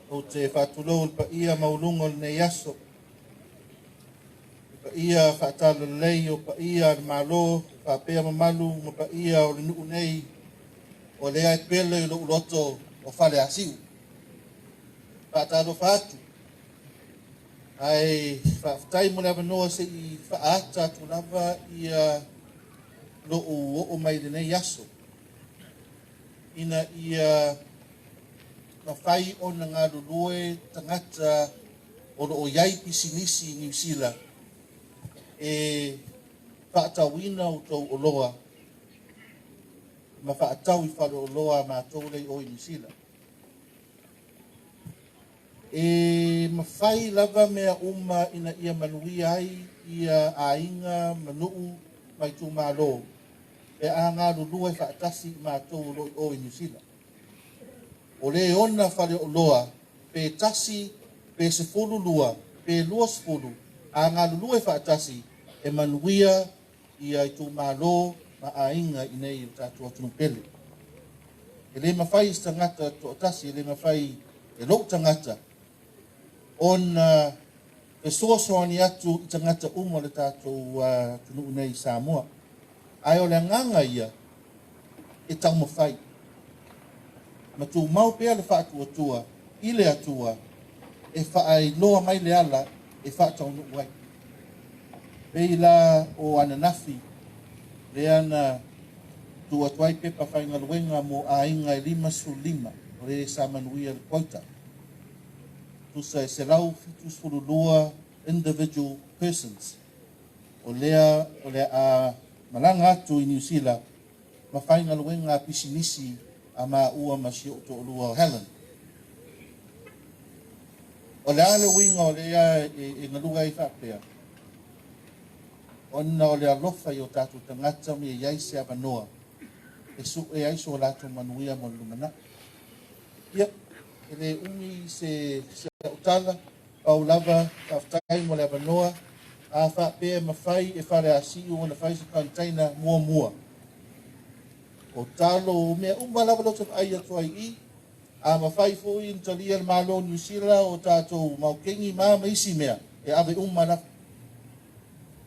[SPEAKER 6] Ou te faatulou i le paia maualuga o lenei aso. Le paia faatalalelei o paia a le Malo faapea mamalu ma paia o le nuu nei o lea e pele i lou loto o Faleasiu. Faatalofa atu ae faafetai mo le avanoa se i faaata atu lava ia lou oo mai i lenei aso ina ia mafai ona galulue tagata o lo o i ai pisinisi i Niu Sila e faatauina outou oloa ma faatau i faleoloa a matou lea i o i Niu Sila. E mafai lava mea uma ina ia manuia ai ia aiga ma nuu ma itumalo pe a galulue faatasi i matou o lo o i o i Niu Sila. O le ona faleoloa pe 1 pe 12 pe 20 a galulue faatasi e manuia ia itumalo ma aiga i nei i le tatou atunuu pele. E le mafai se tagata toatasi, e le mafai e lou tagata ona fesoasoani atu i tagata uma o le tatou atunuu nei i Samoa. Ae o le agaga ia e taumafai ma tumau pea le faatuatua i le Atua e faailoa mai le ala e faataunuu ai. Pei la o ananafi lea na tuu atu ai pepa faigaluega mo aiga e 55 o le sa manuia le quota. Tusa e 172 individual persons o lea o le a malaga atu i Niu Sila ma faigaluega a pisinisi a maua ma si ou toalua o Helen. O le a le uiga o lea e galue ai faapea? Ona o le alofa i o tatou tagata ma ia i ai se avanoa e su'e ai so latou manuia mo le lumanai. Ia, e le umi se a'u tala, pau lava faafetai mo le avanoa. A faapea e mafai e Faleasiu ona fai se container muamua o talo o mea uma lava lea ou te vaai atu ai i, a mafai foi ona talia le Malo o Niu Sila o tatou maukeni ma isi mea e ave uma lava.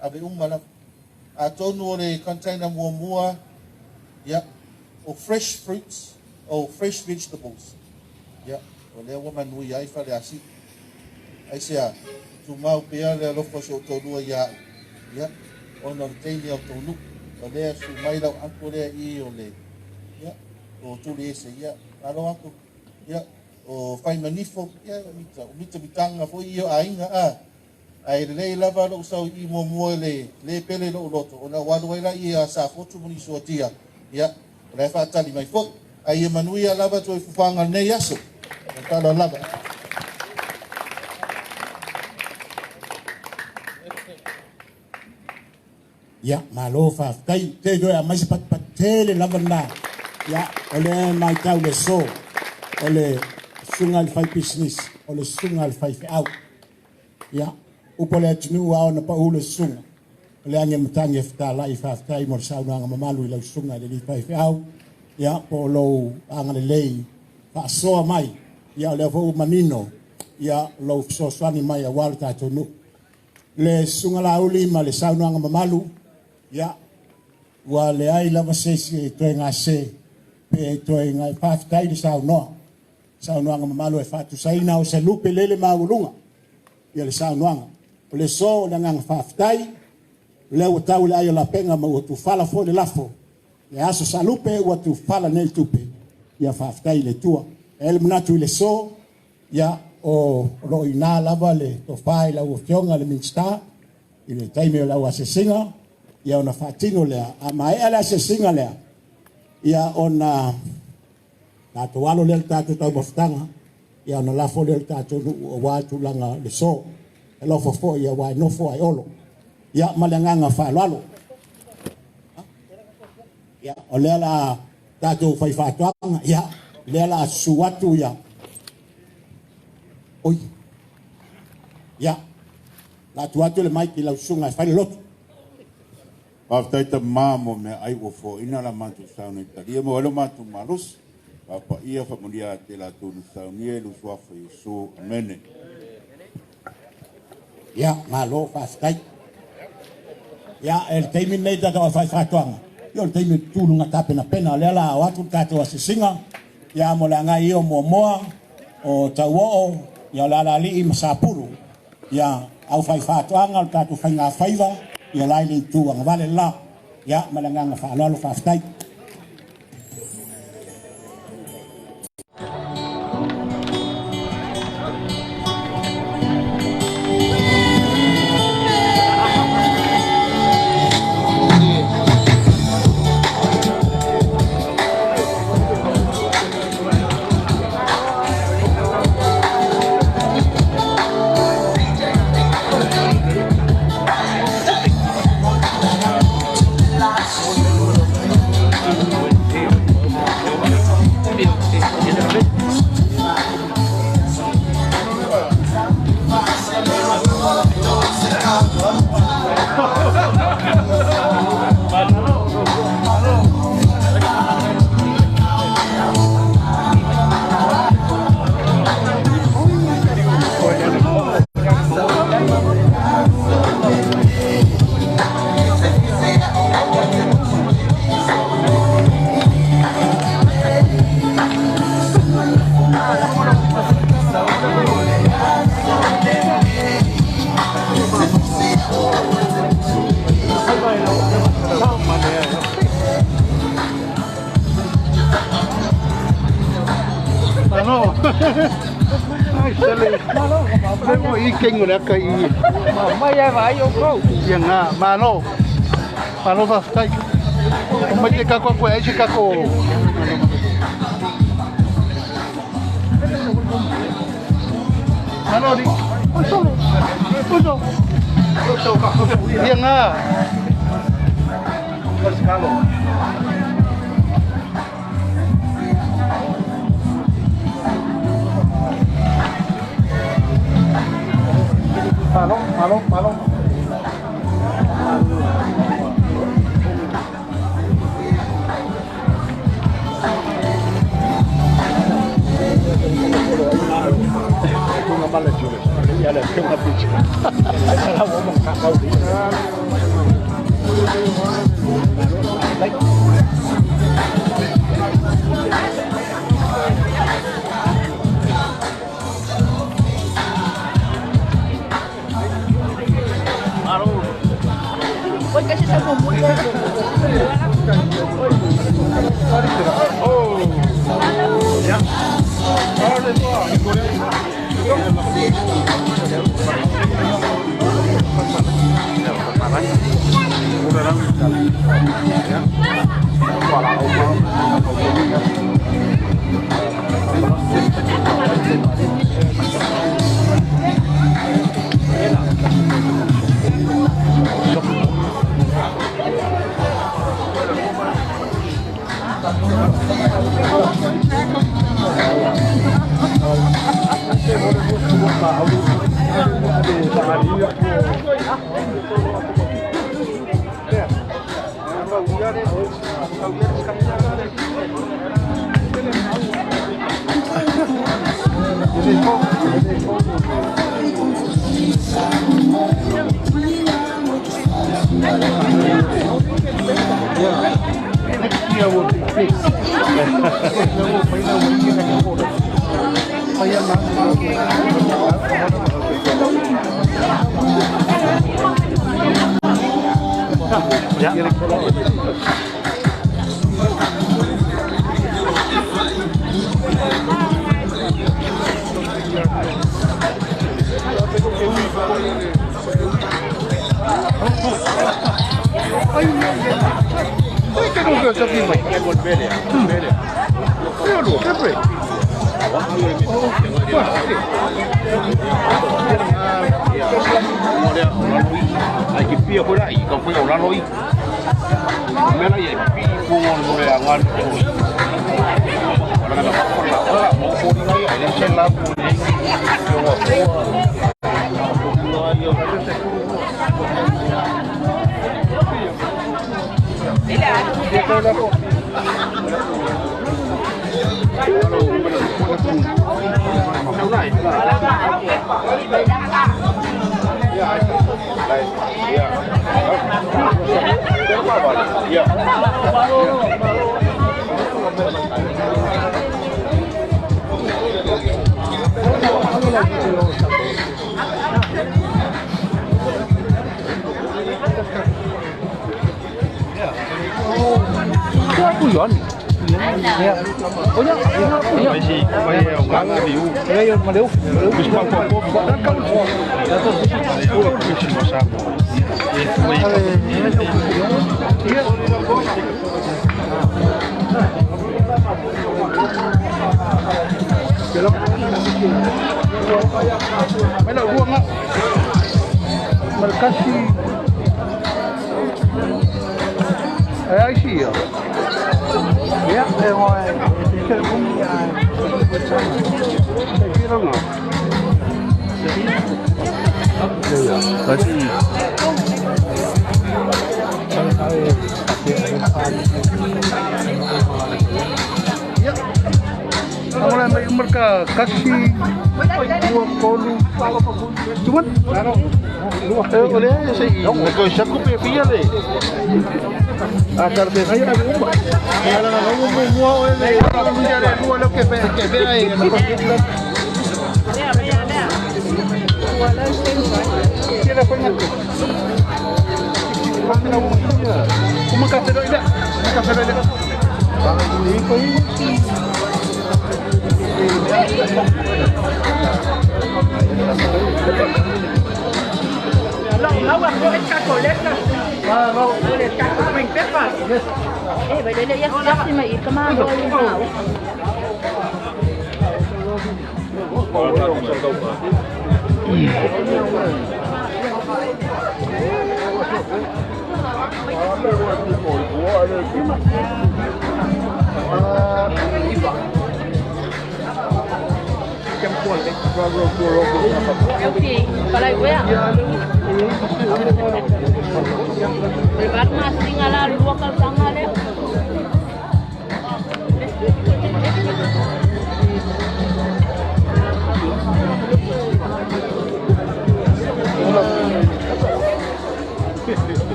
[SPEAKER 6] Ave uma lava. Atonu o le container muamua, ia, o fresh fruits, o fresh vegetables. Ia, o lea ua manuia ai Faleasiu. Aisea, tumau pea le alofa o si ou toalua ia a'u. Ia, ona o le teine o tou nuu. O lea su mai lau uncle lea i o le, ia, o Tuli Ese, ia, malo uncle. Ia, o Faimanifo, ia, o mita, o mitamitanga foi ia o aiga, a. Ae lelei lava lou sau i muamua i le lē pele i lo'u loto ona ua alu ai laia Safotu ma nisi o atia, ia o la e faatali mai foi. Ae ia manuia lava toe fufaga lenei aso. Ma le faaaloalo lava.
[SPEAKER 2] Ia, malo faafetai. Te toe aumai se patupatu tele lava lena. Ia, o lea e matau le aso, o le susuga i le faipisinisi, o le susuga i le faifeau. Ia, upu a le atunuu a ona pau le susuga, o le age matagi e fetalai. Faafetai mo le saunoaga mamalu i lau susuga i le alii faifeau, ia, po o lou agalelei faasoa mai. Ia, o lea foi ua manino, ia, lou fesoasoani mai aua lo tatou nuu. Le susuga Laauli ma le saunoaga mamalu, ia, ua leai lava se isi e toe gase pe e toe faafetai le saunoa. Saunoaga mamalu e faatusaina o se lupe lele maualuga ia le saunoaga. O le aso o le agaga faafetai, o lea ua tau le ai o lapega ma ua tufala foi le lafo. Le aso salupe ua tufala nei tupe, ia faafetai i le Atua. E i ai le manatu i le aso, ia, o lo o ina lava le tofa i lau Afioga i le Minisita i le taimi o lau asiasiga, ia ona faatino lea. A maea le asiasiga lea, ia ona tatou alo lea i le tatou taumafataga, ia ona lafo lea i le tatou nuu aua tulaga le aso. E alofa foi aua e nofo ae olo. Ia, ma le agaga faaaloalo. Ia, o lea la tatou fai faatoaga, ia, lea la susu atu ia. Oi. Ia, la atu atu le mic i lau susuga e fai le lotu.
[SPEAKER 7] Faafetai tamā mo meaai ua foaina la matou sauni e talia ma ai lo matou malosi. Faapaia faamanuia ia te latou na saunia i lou suafa Iesu. Amene.
[SPEAKER 2] Ia, malo faafetai. Ia, e le taimi lenei tatou fai faatoaga, ia o le taimi o tuluga tapenapena, lea la o atu le tatou asiasiga, ia mo le agai ia o Muamoa, o Tauoo, ia o le Alalii ma Sapulu, ia au fai faatoaga o le tatou faiga faiva, ia la i le itu agavale la. Ia, ma le agaga faaaloalo faafetai.
[SPEAKER 5] Malo. Ai sele. Le mo i kengo le aka i.
[SPEAKER 8] Mai ai vai o kou.
[SPEAKER 5] Ia ngā, malo. Malo faafetai. O mai te kako koe ai se kako. Malo di. Oso. Oso. Ia ngā. Malo, malo, malo.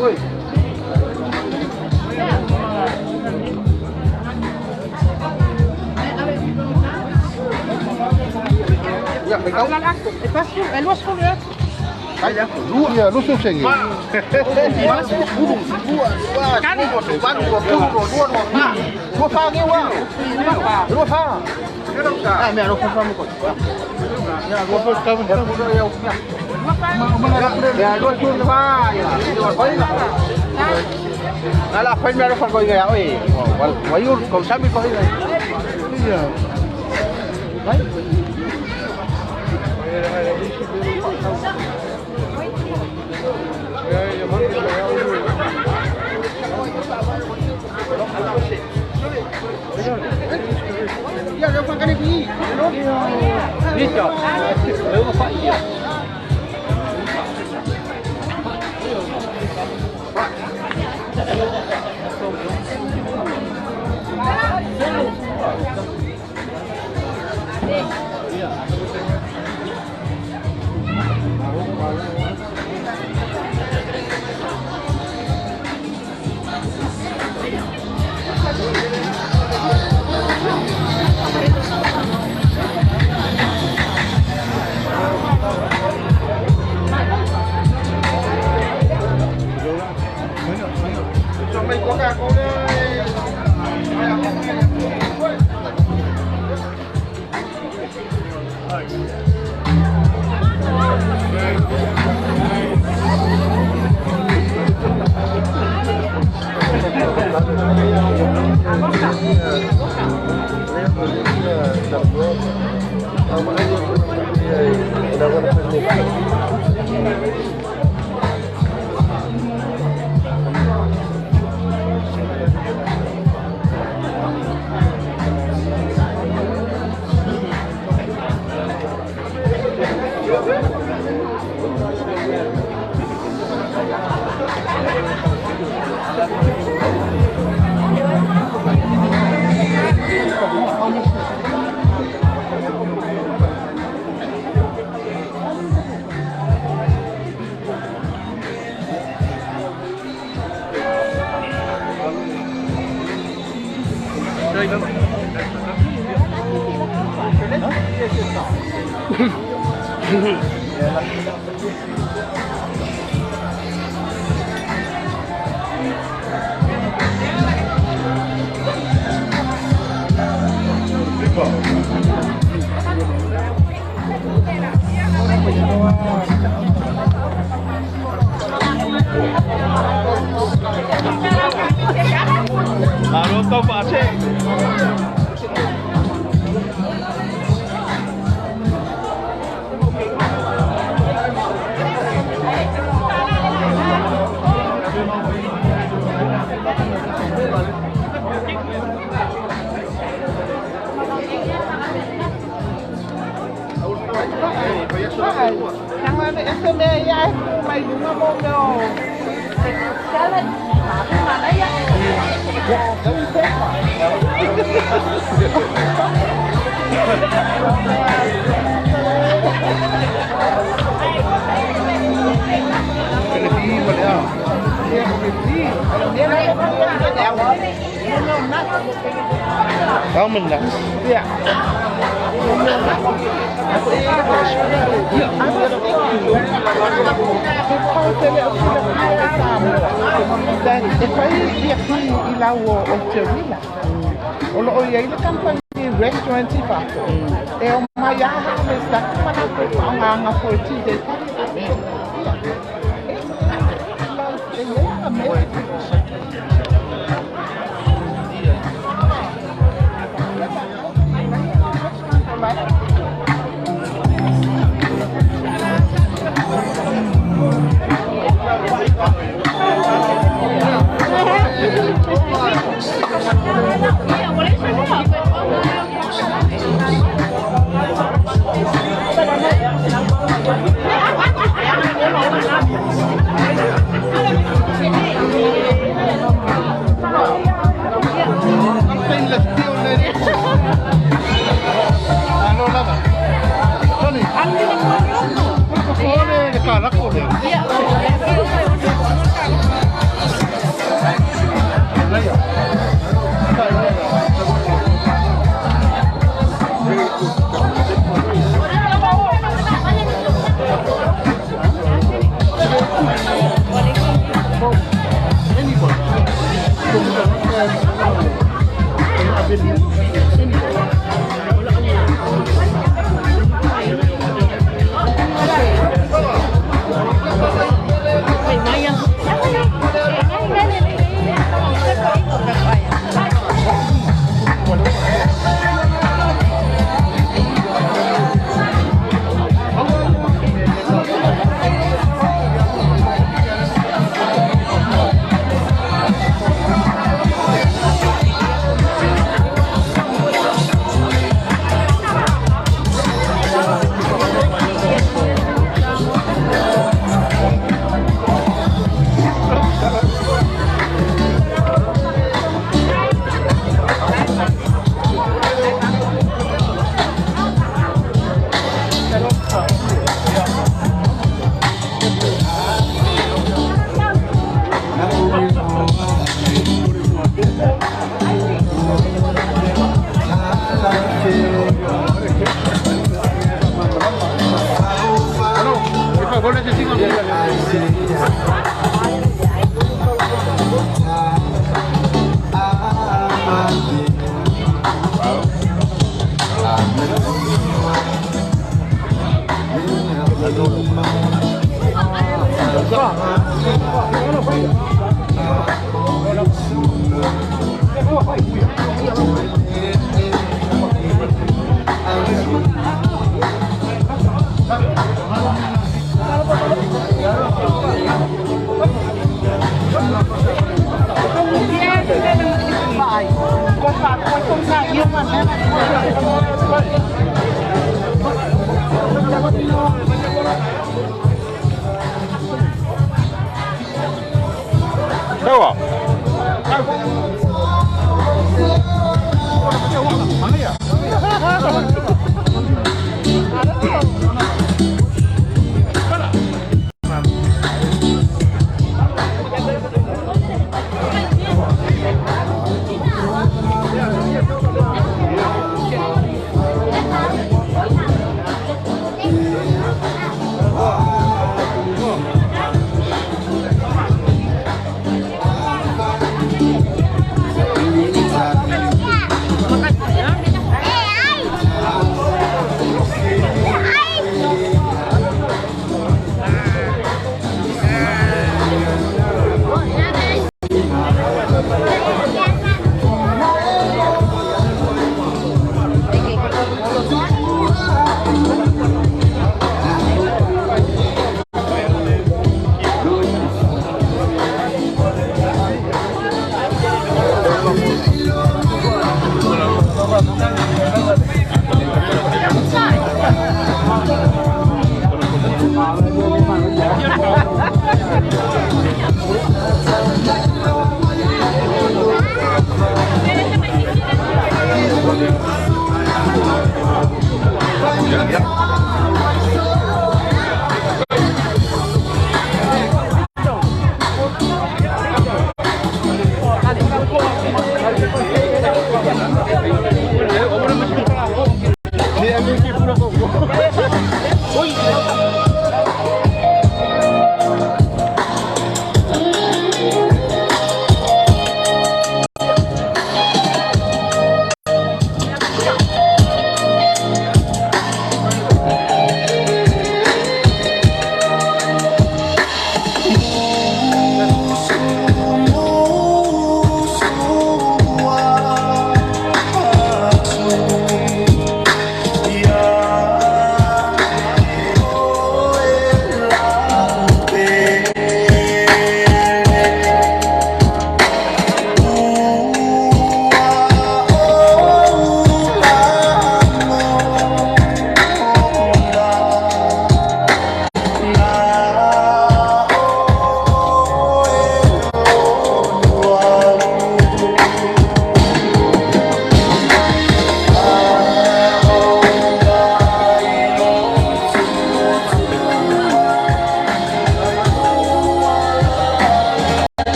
[SPEAKER 1] Oi.
[SPEAKER 6] Ia, lusu sengi.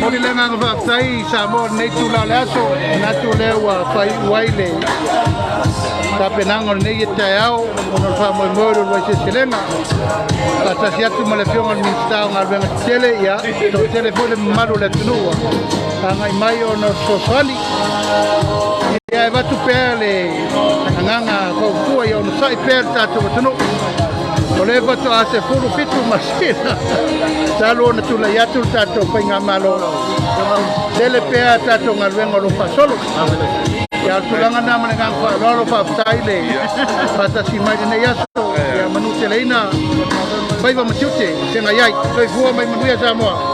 [SPEAKER 5] Moli le agaga faafetai i Samoa lenei tula o le aso, manatu lea ua faaiu ai le tapenaga o lenei taeao ona o le faamoemoe o le uluai seleselega. Faatasi atu ma le Afioga i le Minisita o Galuega Tetele, ia, toatele foi le mamalu o le atunuu ua agai mai ona o le fesoasoani. Ia e avatu pea le agaga fautua ia onosai pea le tatou atunuu. O lea faatoa 17 masina talu ona tulai atu le tatou faigamalo. Tele pea tatou galuega o lo o faasolo. Ia, o le tulaga lena ma le agaga faaaloalo, faafetai le faatasi mai i lenei aso. Ia manuteleina faiva ma tiute feagai ai. Soifua mai manuia Samoa.